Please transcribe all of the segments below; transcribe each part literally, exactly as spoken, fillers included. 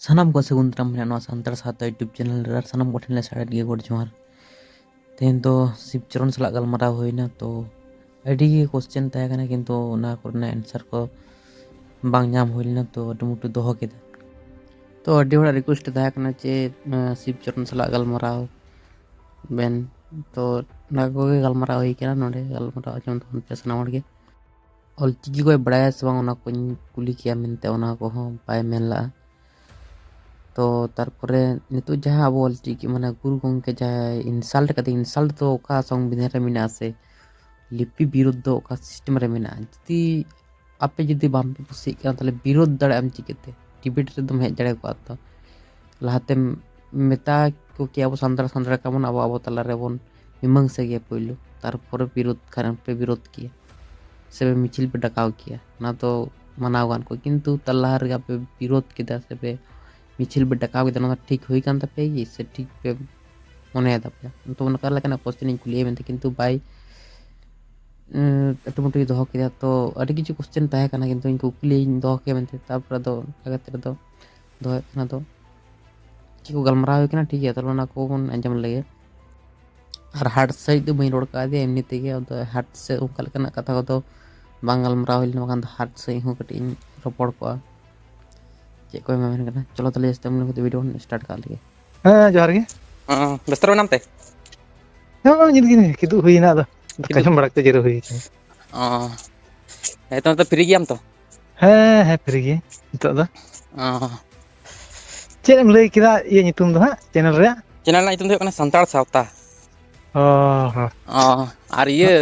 ᱥᱟᱱᱟᱢ ᱠᱚ ᱥᱟᱹᱜᱩᱱ ᱫᱟᱨᱟᱢ ᱢᱮᱱᱟᱜᱼᱟ ᱱᱚᱣᱟ ᱥᱟᱱᱛᱟᱲ ᱥᱟᱶᱛᱟ YouTube ᱪᱮᱱᱮᱞ ᱨᱮ, ᱟᱨ ᱥᱟᱱᱟᱢ ᱠᱚᱴᱷᱮᱱ ᱞᱮ ᱥᱟᱨᱦᱟᱣᱮᱫ ᱜᱮᱭᱟ, ᱜᱚᱰ ᱡᱚᱦᱟᱨ᱾ ᱛᱮᱦᱮᱧ ᱫᱚ ᱥᱤᱵ ᱪᱚᱨᱚᱱ ᱥᱟᱞᱟᱜ ᱜᱟᱞᱢᱟᱨᱟᱣ ᱦᱩᱭᱱᱟ, ᱛᱚ ᱟᱹᱰᱤ ᱜᱮ ᱠᱚᱥᱪᱮᱱ ᱛᱟᱦᱮᱸ ᱠᱟᱱᱟ, ᱠᱤᱱᱛᱩ ᱚᱱᱟ ᱠᱚᱨᱮᱱᱟᱜ ᱮᱱᱥᱟᱨ ᱠᱚ ᱵᱟᱝ ᱧᱟᱢ ᱦᱩᱭ ᱞᱮᱱᱟ, ᱛᱚ ᱟᱹᱰᱤ ᱢᱩᱴᱩ ᱫᱚᱦᱚ ᱠᱮᱫᱟ᱾ ᱛᱚ ᱟᱹᱰᱤ ᱦᱚᱲᱟᱜ ᱨᱤᱠᱩᱭᱮᱥᱴ ᱛᱟᱦᱮᱸ ᱠᱟᱱᱟ ᱡᱮ ᱥᱤᱵ ᱪᱚᱨᱚᱱ ᱥᱟᱞᱟᱜ ᱜᱟᱞᱢᱟᱨᱟᱣ ᱵᱮᱱ, ᱛᱚ ᱚᱱᱟ ᱠᱚᱜᱮ ᱜᱟᱞᱢᱟᱨᱟᱣ ᱦᱩᱭ ᱠᱟᱱᱟ ᱱᱚᱰᱮ, ᱜᱟᱞᱢᱟᱨᱟᱣ ᱟᱸᱡᱚᱢ ᱛᱟᱵᱚᱱ ᱯᱮ ᱥᱟᱱᱟᱢ ᱦᱚᱲ ᱜᱮ᱾ ᱚᱞᱪᱤᱠᱤ ᱠᱚᱭ ᱵᱟᱲᱟᱭᱟ ᱥᱮ ᱵᱟᱝ, ᱚᱱᱟ ᱠᱚᱧ ᱠᱩᱞᱤ ᱠᱮᱭᱟ ᱢᱮᱱᱛᱮ, ᱚᱱᱟ ᱠᱚᱦᱚᱸ ᱵᱟᱭ ᱢᱮᱱ ᱞᱟᱜᱼᱟ᱾ ᱛᱚ ᱛᱟᱨᱯᱚᱨᱮ ᱱᱤᱛᱚᱜ ᱡᱟᱦᱟᱸ ᱟᱵᱚ ᱚᱞᱪᱤᱠᱤ ᱢᱟᱱᱮ ᱜᱩᱨᱩ ᱜᱚᱢᱠᱮ ᱡᱟᱦᱟᱸᱭ ᱤᱱᱥᱟᱞᱴ ᱠᱟᱫᱮ, ᱤᱱᱥᱟᱞᱴ ᱫᱚ ᱚᱠᱟ ᱥᱚᱝᱵᱤᱫᱷᱟᱱ ᱨᱮ ᱢᱮᱱᱟᱜᱼᱟ ᱥᱮ ᱞᱤᱯᱤ ᱵᱤᱨᱳᱫᱷ ᱫᱚ ᱚᱠᱟ ᱥᱤᱥᱴᱮᱢ ᱨᱮ ᱢᱮᱱᱟᱜᱼᱟ? ᱡᱩᱫᱤ ᱟᱯᱮ ᱡᱩᱫᱤ ᱵᱟᱝ ᱯᱮ ᱠᱩᱥᱤᱭᱟᱜ ᱠᱟᱱᱟ, ᱛᱟᱦᱚᱞᱮ ᱵᱤᱨᱳᱫᱷ ᱫᱟᱲᱮᱭᱟᱜ ᱟᱢ ᱪᱤᱠᱟᱹᱛᱮ? ᱰᱤᱵᱮᱴ ᱨᱮᱫᱚᱢ ᱦᱮᱡ ᱫᱟᱲᱮ ᱠᱚᱜᱼᱟ ᱛᱚ᱾ ᱞᱟᱦᱟᱛᱮᱢ ᱢᱮᱛᱟ ᱠᱚ ᱠᱮᱭᱟ ᱟᱵᱚ ᱥᱟᱱᱛᱟᱲ ᱥᱟᱱᱛᱟᱲ ᱠᱟᱱᱟ ᱵᱚᱱ, ᱟᱵᱚ ᱟᱵᱚ ᱛᱟᱞᱟ ᱨᱮᱵᱚᱱ ᱢᱤᱢᱟᱹᱝᱥᱟ ᱜᱮᱭᱟ ᱯᱳᱭᱞᱳ, ᱛᱟᱨᱯᱚᱨᱮ ᱵᱤᱨᱳᱫᱷ ᱠᱷᱟᱱ ᱯᱮ ᱵᱤᱨᱳᱫᱷ ᱠᱮᱭᱟ ᱥᱮ ᱯᱮ ᱢᱤᱪᱷᱤᱞ ᱯᱮ ᱰᱟᱠᱟᱣ ᱠᱮᱭᱟ, ᱚᱱᱟ ᱫᱚ ᱢᱟᱱᱟᱣ ᱜᱟᱱ ᱠᱚᱜᱼᱟ᱾ ᱠᱤᱱᱛᱩ ᱛᱟᱨ ᱞᱟᱦᱟ ᱨᱮᱜᱮ ᱟᱯᱮ ᱵᱤᱨᱳᱫᱷ ᱠᱮᱫᱟ ᱥᱮ ᱯᱮ ᱢᱤᱪᱷᱤᱞ ᱯᱮ ᱰᱟᱠᱟᱣ ᱠᱮᱫᱟ, ᱚᱱᱟ ᱫᱚ ᱴᱷᱤᱠ ᱦᱩᱭ ᱠᱟᱱ ᱛᱟᱯᱮᱭᱟ ᱠᱤ ᱥᱮ ᱴᱷᱤᱠ ᱯᱮ ᱢᱚᱱᱮᱭᱮᱫᱟ ᱯᱮ? ᱛᱚ ᱚᱱᱠᱟ ᱞᱮᱠᱟᱱᱟᱜ ᱠᱚᱥᱪᱮᱱ ᱤᱧ ᱠᱩᱞᱤᱭᱮ ᱢᱮᱱᱛᱮ, ᱠᱤᱱᱛᱩ ᱵᱟᱭ ᱩᱸ, ᱟᱹᱴᱩᱢᱟᱹᱴᱩᱭ ᱫᱚᱦᱚ ᱠᱮᱫᱟ᱾ ᱛᱚ ᱟᱹᱰᱤ ᱠᱤᱪᱷᱩ ᱠᱚᱥᱪᱮᱱ ᱛᱟᱦᱮᱸ ᱠᱟᱱᱟ, ᱠᱤᱱᱛᱩ ᱤᱧ ᱠᱩᱠᱞᱤᱧ ᱫᱚᱦᱚ ᱠᱮᱭᱟ ᱢᱮᱱᱛᱮ, ᱛᱟᱨᱯᱚᱨᱮ ᱫᱚ ᱚᱱᱠᱟ ᱠᱟᱛᱮ ᱨᱮᱫᱚ ᱫᱚᱦᱚᱭ ᱠᱟᱱᱟ᱾ ᱫᱚ ᱪᱮᱫ ᱠᱚ ᱜᱟᱞᱢᱟᱨᱟᱣ ᱦᱩᱭ ᱠᱟᱱᱟ, ᱴᱷᱤᱠ ᱜᱮᱭᱟ, ᱛᱟᱦᱞᱮ ᱚᱱᱟ ᱠᱚᱵᱚᱱ ᱟᱸᱡᱚᱢ ᱞᱮᱜᱮ᱾ ᱟᱨ ᱦᱟᱴ ᱥᱟᱺᱦᱤᱡ ᱫᱚ ᱵᱟᱹᱧ ᱨᱚᱲ ᱠᱟᱣᱫᱮᱭᱟ, ᱮᱢᱱᱤ ᱛᱮᱜᱮ᱾ ᱟᱫᱚ ᱦᱟᱴ ᱥᱮᱫ ᱚᱱᱠᱟ ᱞᱮᱠᱟᱱᱟᱜ ᱠᱟᱛᱷᱟ ᱠᱚᱫᱚ ᱵᱟᱝ ᱜᱟᱞᱢᱟᱨᱟᱣ ᱦᱩᱭ ᱞᱮᱱᱟ, ᱵᱟᱠᱷᱟᱱ ᱫᱚ ᱦᱟᱴ ᱥᱟᱺᱦᱤᱡ ᱦᱚᱸ ᱠᱟᱹᱴᱤᱡ ᱤᱧ ᱨᱚᱯᱚᱲ ᱠᱚᱜᱼᱟ᱾ ᱪᱮᱫ ᱠᱚᱭ ᱢᱮᱢᱮᱱ ᱠᱟᱱᱟ᱾ ᱪᱚᱞᱚ ᱛᱟᱦᱞᱮ ᱡᱟᱹᱥᱛᱤ ᱵᱟᱝ ᱞᱟᱹᱭ ᱠᱟᱛᱮ ᱵᱷᱤᱰᱤᱭᱳ ᱵᱚᱱ ᱥᱴᱟᱨᱴ ᱠᱟᱜ ᱞᱮᱜᱮ᱾ ᱦᱮᱸ, ᱡᱚᱦᱟᱨ ᱜᱮ᱾ ᱚ, ᱵᱮᱥᱛᱚ ᱨᱮ ᱢᱮᱱᱟᱢ ᱛᱮ? ᱦᱮᱸ, ᱱᱚᱜᱼᱚᱭ ᱧᱤᱫ ᱜᱮ ᱠᱤᱫᱩᱵ ᱦᱩᱭ ᱮᱱᱟ, ᱟᱫᱚ ᱫᱟᱠᱟ ᱠᱤᱫᱩᱵ? ᱡᱚᱢ ᱵᱟᱲᱟ ᱠᱟᱛᱮ ᱡᱤᱨᱟᱹᱣ ᱦᱩᱭ ᱠᱟᱱᱟ᱾ ᱚ, ᱦᱮᱸ ᱛᱚ, ᱱᱤᱛᱚᱜ ᱯᱷᱨᱤ ᱜᱮᱭᱟᱢ ᱛᱚ? ᱦᱮᱸ, ᱦᱮᱸ, ᱯᱷᱨᱤ ᱜᱮ ᱱᱤᱛᱚᱜ ᱫᱚ᱾ ᱚ᱾ ᱪᱮᱫ ᱮᱢ ᱞᱟᱹᱭ ᱠᱮᱫᱟ ᱤᱭᱟᱹ ᱧᱩᱛᱩᱢ ᱫᱚ ᱦᱟᱸᱜ ᱪᱮᱱᱮᱞ ᱨᱮᱭᱟᱜ? ᱪᱮᱱᱮᱞ ᱨᱮᱱᱟᱜ ᱧᱩᱛᱩᱢ ᱫᱚ ᱦᱩᱭᱩᱜ ᱠᱟᱱᱟ ᱥᱟᱱᱛᱟᱲ ᱥᱟᱶᱛᱟ᱾ ᱚ ᱦᱚᱸ᱾ ᱚ, ᱟᱨ ᱤᱭᱟᱹ,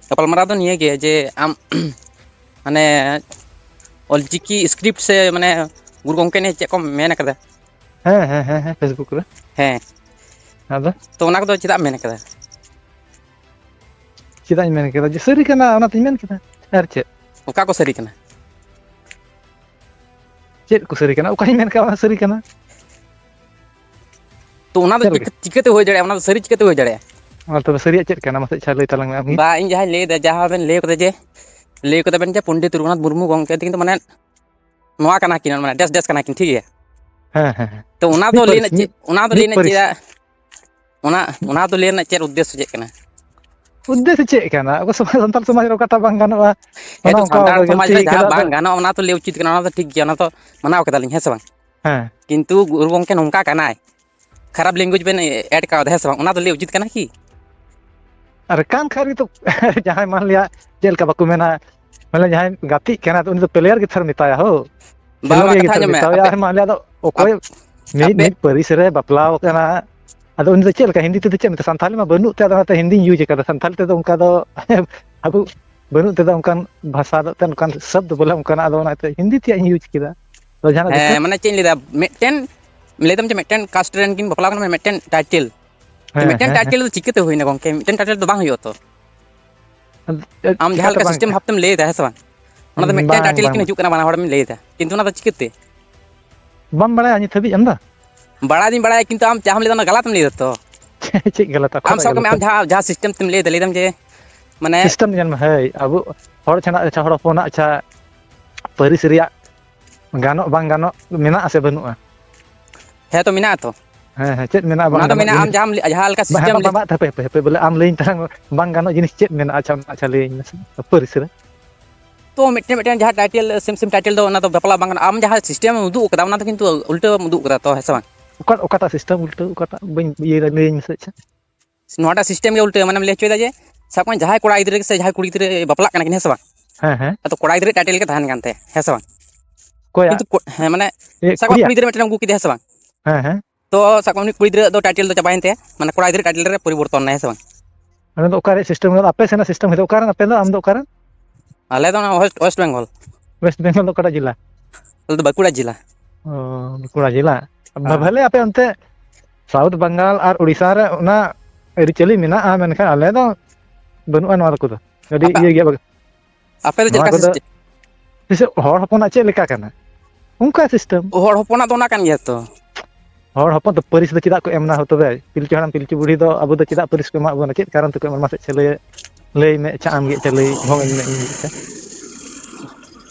ᱜᱟᱯᱟᱞᱢᱟᱨᱟᱣ ᱫᱚ ᱱᱤᱭᱟᱹ ᱜᱮ ᱡᱮ ᱟᱢ ᱢᱟᱱᱮ ᱚᱞᱪᱤᱠᱤ ᱥᱠᱨᱤᱯᱴ ᱥᱮ ᱢᱟᱱᱮ ᱜᱩᱨᱩ ᱜᱚᱢᱠᱮ ᱱᱤᱭᱮ ᱪᱮᱫ ᱠᱚᱢ ᱢᱮᱱ ᱠᱟᱫᱟ? ᱦᱮᱸ, ᱦᱮᱸ, ᱦᱮᱸ, ᱦᱮᱸ, Facebook ᱨᱮ᱾ ᱦᱮᱸ᱾ ᱟᱫᱚ? ᱛᱚ ᱚᱱᱟ ᱠᱚᱫᱚ ᱪᱮᱫᱟᱜ ᱮᱢ ᱢᱮᱱ ᱠᱟᱫᱟ? ᱪᱮᱫᱟᱜ ᱤᱧ ᱢᱮᱱ ᱠᱮᱫᱟ? ᱡᱮ ᱥᱟᱹᱨᱤ ᱠᱟᱱᱟ, ᱚᱱᱟᱛᱤᱧ ᱢᱮᱱ ᱠᱮᱫᱟ᱾ ᱟᱨ ᱪᱮᱫ? ᱚᱠᱟ ᱠᱚ ᱥᱟᱹᱨᱤ ᱠᱟᱱᱟ? ᱪᱮᱫ ᱠᱚ ᱥᱟᱹᱨᱤ ᱠᱟᱱᱟ? ᱚᱠᱟᱧ ᱢᱮᱱ ᱠᱟᱜ ᱚᱱᱟ ᱥᱟᱹᱨᱤ ᱠᱟᱱᱟ? ᱛᱚ ᱚᱱᱟ ᱫᱚ ᱪᱮᱫ ᱞᱮᱠᱟ? ᱪᱤᱠᱟᱹ-, ᱪᱤᱠᱟᱹᱛᱮ ᱦᱩᱭ ᱫᱟᱲᱮᱭᱟᱜᱼᱟ? ᱚᱱᱟ ᱫᱚ ᱥᱟᱹᱨᱤ ᱪᱤᱠᱟᱹᱛᱮ ᱦᱩᱭ ᱫᱟᱲᱮᱭᱟᱜᱼᱟ? ᱟᱨ ᱛᱚᱵᱮ ᱥᱟᱹᱨᱤᱭᱟᱜ ᱪᱮᱫ ᱠᱟᱱᱟ? ᱢᱟᱥᱮ ᱟᱪᱪᱷᱟ ᱞᱟᱹᱭ ᱛᱟᱞᱟᱝ ᱢᱮ ᱟᱢ ᱜᱮ᱾ ᱵᱟ, ᱤᱧ ᱡᱟᱦᱟᱸᱧ ᱞᱟᱹᱭ ᱮᱫᱟ, ᱡᱟᱦᱟᱸ ᱵᱮᱱ ᱞᱟᱹᱭ ᱠᱟᱫᱟ ᱡᱮ, ᱞᱟᱹᱭ ᱠᱟᱫᱟ ᱵᱮᱱ ᱡᱮ ᱯᱚᱱᱰᱤᱛ ᱨᱚᱜᱷᱩᱱᱟᱛᱷ ᱢᱩᱨᱢᱩ ᱜᱚᱢᱠᱮ ᱛᱟᱹᱠᱤᱱ ᱫᱚ ᱢᱟᱱᱮ ᱱᱚᱣᱟ ᱠᱟᱱᱟ ᱠᱤᱱ, ᱢᱟᱱᱮ ᱰᱮᱥ ᱰᱮᱥ ᱠᱟᱱᱟ ᱠᱤᱱ, ᱴᱷᱤᱠ ᱜᱮᱭᱟ? ᱦᱮᱸ, ᱦᱮᱸ, ᱦᱮᱸ᱾ ᱛᱚ ᱚᱱᱟ ᱫᱚ ᱢᱤᱫ ᱞᱟᱹᱭ ᱯᱟᱹᱨᱤᱥ, ᱨᱮᱱᱟᱜ ᱪᱮᱫ, ᱢᱤᱫ, ᱚᱱᱟ ᱫᱚ ᱞᱟᱹᱭ ᱢᱤᱫ ᱨᱮᱱᱟᱜ ᱯᱟᱹᱨᱤᱥ᱾ ᱪᱮᱫᱟᱜ, ᱚᱱᱟ, ᱚᱱᱟ ᱫᱚ ᱞᱟᱹᱭ ᱨᱮᱱᱟᱜ ᱪᱮᱫ ᱩᱫᱽᱫᱮᱥᱥᱚ ᱪᱮᱫ ᱠᱟᱱᱟ? ᱩᱫᱽᱫᱮᱥᱥᱚ ᱪᱮᱫ ᱠᱟᱱᱟ? ᱟᱵᱚ ᱥᱚᱢᱟᱡᱽ, ᱥᱟᱱᱛᱟᱲ ᱥᱚᱢᱟᱡᱽ ᱨᱮ ᱚᱠᱟᱴᱟᱜ ᱵᱟᱝ ᱜᱟᱱᱚᱜᱼᱟ, ᱦᱮᱸ, ᱚᱱᱟ ᱛᱚ ᱚᱱᱠᱟ ᱥᱟᱱᱛᱟᱲ ᱥᱚᱢᱟᱡᱽ ᱜᱟᱹᱞᱛᱤ ᱨᱮ ᱡᱟᱦᱟᱸ ᱠᱟᱫᱟ, ᱟᱫᱚ ᱵᱟᱝ ᱜᱟᱱᱚᱜᱼᱟ, ᱚᱱᱟ ᱛᱚ ᱞᱟᱹᱭ ᱩᱪᱤᱛ ᱠᱟᱱᱟ, ᱚᱱᱟ ᱫᱚ ᱴᱷᱤᱠ ᱜᱮᱭᱟ, ᱚᱱᱟ ᱛᱚ ᱢᱟᱱᱟᱣ ᱠᱮᱫᱟᱞᱤᱧ, ᱦᱮᱸ ᱥᱮ ᱵᱟᱝ? ᱦᱮᱸ᱾ ᱠᱤᱱᱛᱩ ᱜᱩᱨᱩ ᱜᱚᱢᱠᱮ ᱱᱚᱝᱠᱟ ᱠᱟᱱᱟᱭ, ᱠᱷᱟᱨᱟᱯ language ᱵᱮᱱ add ᱠᱟᱣᱫᱟ, ᱦᱮᱸ ᱥᱮ ᱵᱟᱝ? ᱚᱱᱟ ᱫᱚ ᱞᱟᱹᱭ ᱩᱪᱤᱛ ᱠᱟᱱᱟ ᱠᱤ? ᱟᱨ ᱠᱟᱱ ᱠᱷᱟᱡ ᱜᱮᱛᱚ, ᱡᱟᱦᱟᱸᱭ ᱢᱟᱱ ᱞᱤᱭᱟ, ᱪᱮᱫ ᱞᱮᱠᱟ ᱵᱟᱠᱚ ᱢᱮᱱᱟ, ᱢᱟᱱᱮ ᱡᱟᱦᱟᱸᱭ ᱜᱟᱛᱮᱜ ᱠᱟᱱᱟ, ᱛᱚ ᱩᱱᱤ ᱫᱚ player ᱜᱮ ᱛᱷᱚᱨ ᱢᱮᱛᱟᱭᱟ ᱦᱳ᱾ ᱵᱟᱝ, ᱠᱷᱮᱞᱳᱰᱤᱭᱟᱹ ᱜᱮ ᱟᱸᱡᱚᱢ ᱛᱷᱚᱨ ᱢᱮ, ᱢᱮᱛᱟᱭᱟ, ᱟᱯᱮ, ᱟᱨ ᱢᱟᱱ ᱞᱤᱭᱟ ᱫᱚ ᱚᱠᱚᱭ ᱟᱯ-, ᱢᱤᱫ, ᱟᱯᱮ ᱢᱤᱫ ᱯᱟᱹᱨᱤᱥ ᱨᱮ ᱵᱟᱯᱞᱟᱣ ᱠᱟᱱᱟ᱾ ᱟᱫᱚ ᱩᱱᱤ ᱫᱚ ᱪᱮᱫ ᱞᱮᱠᱟ ᱦᱤᱱᱫᱤ ᱛᱮᱫᱚ ᱪᱮᱫ ᱢᱮᱛᱟᱭ? ᱥᱟᱱᱛᱷᱟᱞᱤ ᱢᱟ ᱵᱟᱹᱱᱩᱜ ᱛᱮ, ᱟᱫᱚ ᱚᱱᱟᱛᱮ ᱦᱤᱱᱫᱤᱧ use ᱟᱠᱟᱫᱟ᱾ ᱥᱟᱱᱛᱷᱟᱞᱤ ᱛᱮᱫᱚ ᱚᱱᱠᱟ ᱫᱚ ᱟᱵᱚ ᱵᱟᱹᱱᱩᱜ ᱛᱮᱫᱚ ᱚᱱᱠᱟᱱ ᱵᱷᱟᱥᱟ ᱫᱚ, ᱮᱱᱛᱮᱫ ᱚᱱᱠᱟᱱ ᱥᱚᱵᱫ ᱵᱚᱞᱮ ᱚᱱᱠᱟᱱᱟᱜ, ᱟᱫᱚ ᱚᱱᱟᱛᱮ ᱦᱤᱱᱫᱤ ᱛᱮᱭᱟᱜ ᱤᱧ use ᱠᱮᱫᱟ᱾ ᱟᱫᱚ ᱡᱟᱦᱟᱱᱟᱜ ᱫᱤᱥᱟᱹ ᱦᱮᱸ, ᱢᱟᱱᱮ ᱪᱮᱫ ᱤᱧ ᱞᱟᱹᱭᱫᱟ, ᱢᱤᱫᱴᱮᱱ ᱞᱟᱹᱭ ᱫᱟᱢ ᱡᱮ ᱢᱤᱫᱴᱮᱱ caste ᱨᱮᱱ ᱠᱤᱱ ᱵᱟᱯᱞᱟ ᱠᱟᱱᱟ, ᱢᱤᱫᱴᱮᱱ title᱾ ᱦᱮᱸ, ᱢᱤᱫᱴᱮᱱ ᱦᱮᱸ, ᱦᱮᱸ᱾ Title ᱫᱚ ᱪᱤᱠᱟᱹᱛᱮ ᱦᱩᱭᱱᱟ ᱜᱚᱝᱠᱮ? ᱢᱤᱫᱴᱮᱱ title ᱫᱚ ᱵᱟᱝ ᱦᱩᱭᱩᱜᱼᱟ ᱛᱚ᱾ ᱟᱫᱚ ᱪᱮᱫ ᱟᱢ ᱡᱟᱦᱟᱸ ᱪᱤᱠᱟᱹᱛᱮ ᱞᱮᱠᱟ ᱵᱟᱝ system ᱦᱩᱭᱩᱜᱼᱟ? ᱵᱷᱟᱵᱽ ᱛᱮᱢ ᱞᱟᱹᱭ ᱮᱫᱟ, ᱦᱮᱸ ᱥᱮ ᱵᱟᱝ? ᱚᱱᱟ ᱫᱚ ᱢᱤᱫᱴᱮᱱ ᱵᱟᱝ, title ᱵᱟᱝ, ᱠᱤᱱ ᱵᱟᱝ᱾ ᱦᱤᱡᱩᱜ ᱠᱟᱱᱟ, ᱵᱟᱱᱟ ᱦᱚᱲᱮᱢ ᱞᱟᱹᱭ ᱮᱫᱟ, ᱠᱤᱱᱛᱩ ᱚᱱᱟ ᱫᱚ ᱪᱤᱠᱟᱹᱛᱮ? ᱵᱟᱢ ᱵᱟᱲᱟᱭᱟ ᱱᱤᱛ ᱦᱟᱹᱵᱤᱡ ᱟᱢ ᱫᱚ? ᱵᱟᱲᱟᱭ ᱫᱤᱧ ᱵᱟᱲᱟᱭᱟ, ᱠᱤᱱᱛᱩ ᱟᱢ ᱡᱟᱦᱟᱸᱢ ᱞᱟᱹᱭ ᱮᱫᱟ, ᱚᱱᱟ ᱜᱟᱞᱟᱛ ᱮᱢ ᱞᱟᱹᱭ ᱮᱫᱟ ᱛᱚ᱾ ᱪᱮᱫ ᱜᱟᱞᱟᱛ? ᱟᱢ ᱚᱠᱟᱴᱟᱜ ᱥᱟᱵ ᱠᱟᱜ ᱢᱮ, ᱜᱟᱞᱟᱛ? ᱟᱢ ᱡᱟᱦᱟᱸ, ᱡᱟᱦᱟᱸ system ᱛᱮᱢ ᱞᱟᱹᱭ ᱮᱫᱟ, ᱞᱟᱹᱭ ᱮᱫᱟᱢ ᱡᱮ, ᱢᱟᱱᱮ system ᱧᱮᱞ ᱢᱮ, ᱦᱳᱭ, ᱟᱵᱚ ᱦᱚᱲ ᱪᱷᱟᱲᱟ, ᱟᱪᱪᱷᱟ, ᱦᱚᱲ ᱦᱚᱯᱚᱱᱟᱜ, ᱟᱪᱪᱷᱟ, ᱯᱟᱹᱨᱤᱥ ᱨᱮᱭᱟᱜ ᱜᱟᱱᱚᱜ ᱵᱟᱝ ᱜᱟᱱᱚᱜ ᱢᱮᱱᱟᱜᱼᱟ ᱥᱮ ᱵᱟᱹᱱᱩᱜᱼᱟ? ᱦᱮᱸ ᱛᱚ, ᱢᱮᱱᱟᱜᱼᱟ ᱛᱚ᱾ ᱦᱮᱸ, ᱦᱮᱸ, ᱪᱮᱫ ᱢᱮᱱᱟᱜᱼᱟ ᱵᱟᱝ ᱚᱱᱟ ᱫᱚ ᱜᱟᱱᱚᱜ ᱢᱮᱱᱟᱜᱼᱟ, ᱟᱢ ᱡᱤᱱᱤᱥ? ᱡᱟᱦᱟᱸᱢ ᱞᱟᱹᱭ, ᱡᱟᱦᱟᱸ ᱞᱮᱠᱟ ᱵᱟᱝ, system ᱵᱟᱝ, ᱞᱟᱹᱭ ᱵᱟᱝ, ᱵᱟᱝ, ᱦᱟᱯᱮ, ᱦᱟᱯᱮ, ᱦᱟᱯᱮ, ᱵᱚᱞᱮ ᱟᱢ ᱞᱟᱹᱭᱟᱹᱧ ᱛᱟᱞᱟᱝ ᱢᱮ, ᱵᱟᱝ ᱜᱟᱱᱚᱜ ᱡᱤᱱᱤᱥ ᱪᱮᱫ ᱢᱮᱱᱟᱜᱼᱟ? ᱟᱪᱪᱷᱟ, ᱟᱪᱪᱷᱟ, ᱞᱟᱹᱭᱟᱹᱧ ᱢᱮᱥᱮ, ᱯᱟᱹᱨᱤᱥ ᱨᱮ᱾ ᱛᱚ ᱢᱤᱫᱴᱮᱱ, ᱢᱤᱫᱴᱮᱱ ᱡᱟᱦᱟᱸ title, same, same title ᱫᱚ ᱚᱱᱟ ᱫᱚ ᱵᱟᱯᱞᱟ ᱵᱟᱝ ᱜᱟᱱᱚᱜᱼᱟ᱾ ᱟᱢ ᱡᱟᱦᱟᱸ system ᱮᱢ ᱩᱫᱩᱜ ᱟᱠᱟᱫᱟ, ᱚᱱᱟ ᱫᱚ ᱠᱤᱱᱛᱩ ᱩᱞᱴᱟᱹᱢ ᱩᱫᱩᱜ ᱟᱠᱟᱫᱟ ᱛᱚ, ᱦᱮᱸ ᱥᱮ ᱵᱟᱝ? ᱚᱠᱟ, ᱚᱠᱟᱴᱟᱜ system ᱩᱞᱴᱟᱹ? ᱚᱠᱟᱴᱟᱜ ᱵᱟᱹᱧ ᱤᱭᱟᱹᱭᱮᱫᱟ, ᱞᱟᱹᱭᱟᱹᱧ ᱢᱮᱥᱮ, ᱟᱪᱪᱷᱟ᱾ ᱱᱚᱣᱟᱴᱟᱜ system ᱜᱮ ᱩᱞᱴᱟᱹ, ᱢᱟᱱᱮᱢ ᱞᱟᱹᱭ ᱦᱚᱪᱚᱭᱮᱫᱟ ᱡᱮ, ᱥᱟᱵ ᱠᱟᱜ ᱢᱮ, ᱡᱟᱦᱟᱸᱭ ᱠᱚᱲᱟ ᱜᱤᱫᱽᱨᱟᱹ ᱥᱮ ᱡᱟᱦᱟᱸᱭ ᱠᱩᱲᱤ ᱜᱤᱫᱽᱨᱟᱹ ᱵᱟᱯᱞᱟᱜ ᱠᱟᱱᱟ ᱠᱤᱱ, ᱦᱮᱸ ᱥᱮ ᱵᱟᱝ? ᱦᱮᱸ, ᱦᱮᱸ᱾ ᱟᱫᱚ ᱠᱚᱲᱟ ᱜᱤᱫᱽᱨᱟᱹ title ᱜᱮ ᱛᱟᱦᱮᱱ ᱠᱟᱱ ᱛᱟᱭᱟ, ᱦᱮᱸ ᱥᱮ ᱵᱟᱝ? ᱚᱠᱚᱭᱟᱜ? ᱠᱤᱱᱛᱩ ᱠᱚ-, ᱦᱮᱸ, ᱢᱟᱱᱮ, ᱮ, ᱥᱟᱵ ᱠᱟᱜ ᱢᱮ, ᱠᱩᱲᱤᱭᱟᱜ? ᱠᱩᱲᱤ ᱜᱤᱫᱽᱨᱟᱹ ᱢᱤᱫᱴᱮᱱ ᱮᱢ ᱟᱹᱜᱩ ᱠᱮᱫᱮᱭᱟ, ᱦᱮᱸ ᱥᱮ ᱵᱟᱝ? ᱦᱮᱸ, ᱦᱮᱸ᱾ ᱛᱚ ᱥᱟᱵ ᱠᱟᱜ ᱢᱮ, ᱩᱱᱤ ᱠᱩᱲᱤ ᱜᱤᱫᱽᱨᱟᱹ ᱫᱚ title ᱫᱚ ᱪᱟᱵᱟᱭᱮᱱ ᱛᱟᱭᱟ, ᱢᱟᱱᱮ, ᱠᱚᱲᱟ ᱜᱤᱫᱽᱨᱟᱹ title ᱨᱮ ᱯᱚᱨᱤᱵᱚᱨᱛᱚᱱ ᱮᱱᱟᱭ, ᱦᱮᱸ ᱥᱮ ᱵᱟᱝ? ᱚᱱᱟ ᱫᱚ ᱚᱠᱟ ᱨᱮᱭᱟᱜ system ᱠᱟᱱᱟ? ᱟᱯᱮ ᱥᱮᱱᱟᱜ system ᱠᱟᱱᱟ? ᱚᱠᱟ ᱨᱮᱱ ᱟᱯᱮ ᱫᱚ? ᱟᱢ ᱫᱚ ᱚᱠᱟ ᱨᱮᱱ? ᱟᱞᱮ ᱫᱚ ᱚᱱᱟ West, West Bengal᱾ West Bengal ᱫᱚ ᱚᱠᱟᱴᱟᱜ ᱡᱮᱞᱟ? ᱟᱞᱮ ᱫᱚ ᱵᱟᱸᱠᱩᱲᱟ ᱡᱮᱞᱟ᱾ ᱚ, ᱵᱟᱸᱠᱩᱲᱟ ᱡᱮᱞᱟ᱾ ᱵᱷᱟ-, ᱦᱮᱸ᱾ ᱵᱷᱟᱞᱮ ᱟᱯᱮ ᱚᱱᱛᱮ South Bengal ᱟᱨ ᱳᱰᱤᱥᱟ ᱨᱮ ᱚᱱᱟ ᱟᱹᱨᱤᱪᱟᱹᱞᱤ ᱢᱮᱱᱟᱜᱼᱟ, ᱢᱮᱱᱠᱷᱟᱱ ᱟᱞᱮ ᱫᱚ ᱵᱟᱹᱱᱩᱜᱼᱟ ᱱᱚᱣᱟ ᱠᱚᱫᱚ᱾ ᱟᱹᱰᱤ ᱟᱯᱮ, ᱤᱭᱟᱹ ᱜᱮᱭᱟ ᱵᱟᱠ-, ᱟᱯᱮ ᱫᱚ ᱪᱮᱫ ᱱᱚᱣᱟ ᱞᱮᱠᱟ ᱠᱚᱫᱚ system? ᱛᱤᱥ ᱦᱚᱲ ᱦᱚᱯᱚᱱᱟᱜ ᱪᱮᱫ ᱞᱮᱠᱟ ᱠᱟᱱᱟ? ᱚᱱᱠᱟ system᱾ ᱦᱚᱲ ᱦᱚᱯᱚᱱᱟᱜ ᱫᱚ ᱚᱱᱟ ᱠᱟᱱ ᱜᱮᱭᱟ ᱛᱚ᱾ ᱦᱚᱲ ᱦᱚᱯᱚᱱ ᱫᱚ ᱯᱟᱹᱨᱤᱥ ᱫᱚ ᱪᱮᱫᱟᱜ ᱠᱚ ᱮᱢ ᱮᱱᱟ ᱦᱳ ᱛᱚᱵᱮ? ᱯᱤᱞᱪᱩ ᱦᱟᱲᱟᱢ ᱯᱤᱞᱪᱩ ᱵᱩᱲᱦᱤ ᱫᱚ ᱟᱵᱚ ᱫᱚ ᱪᱮᱫᱟᱜ ᱯᱟᱹᱨᱤᱥ ᱠᱚ ᱮᱢᱟᱜ ᱵᱚᱱᱟ? ᱪᱮᱫ ᱠᱟᱨᱚᱱ ᱛᱮᱠᱚ ᱮᱢ ᱮᱱᱟ? ᱢᱟᱥᱮ ᱟᱪᱪᱷᱟ ᱞᱟᱹᱭ, ᱞᱟᱹᱭ ᱢᱮ ᱟᱪᱪᱷᱟ, ᱟᱢ ᱜᱮ ᱟᱪᱪᱷᱟ, ᱞᱟᱹᱭ ᱚᱦᱚᱝ ᱟᱹᱧ ᱢᱮ ᱤᱧ ᱜᱮ ᱟᱪᱪᱷᱟ᱾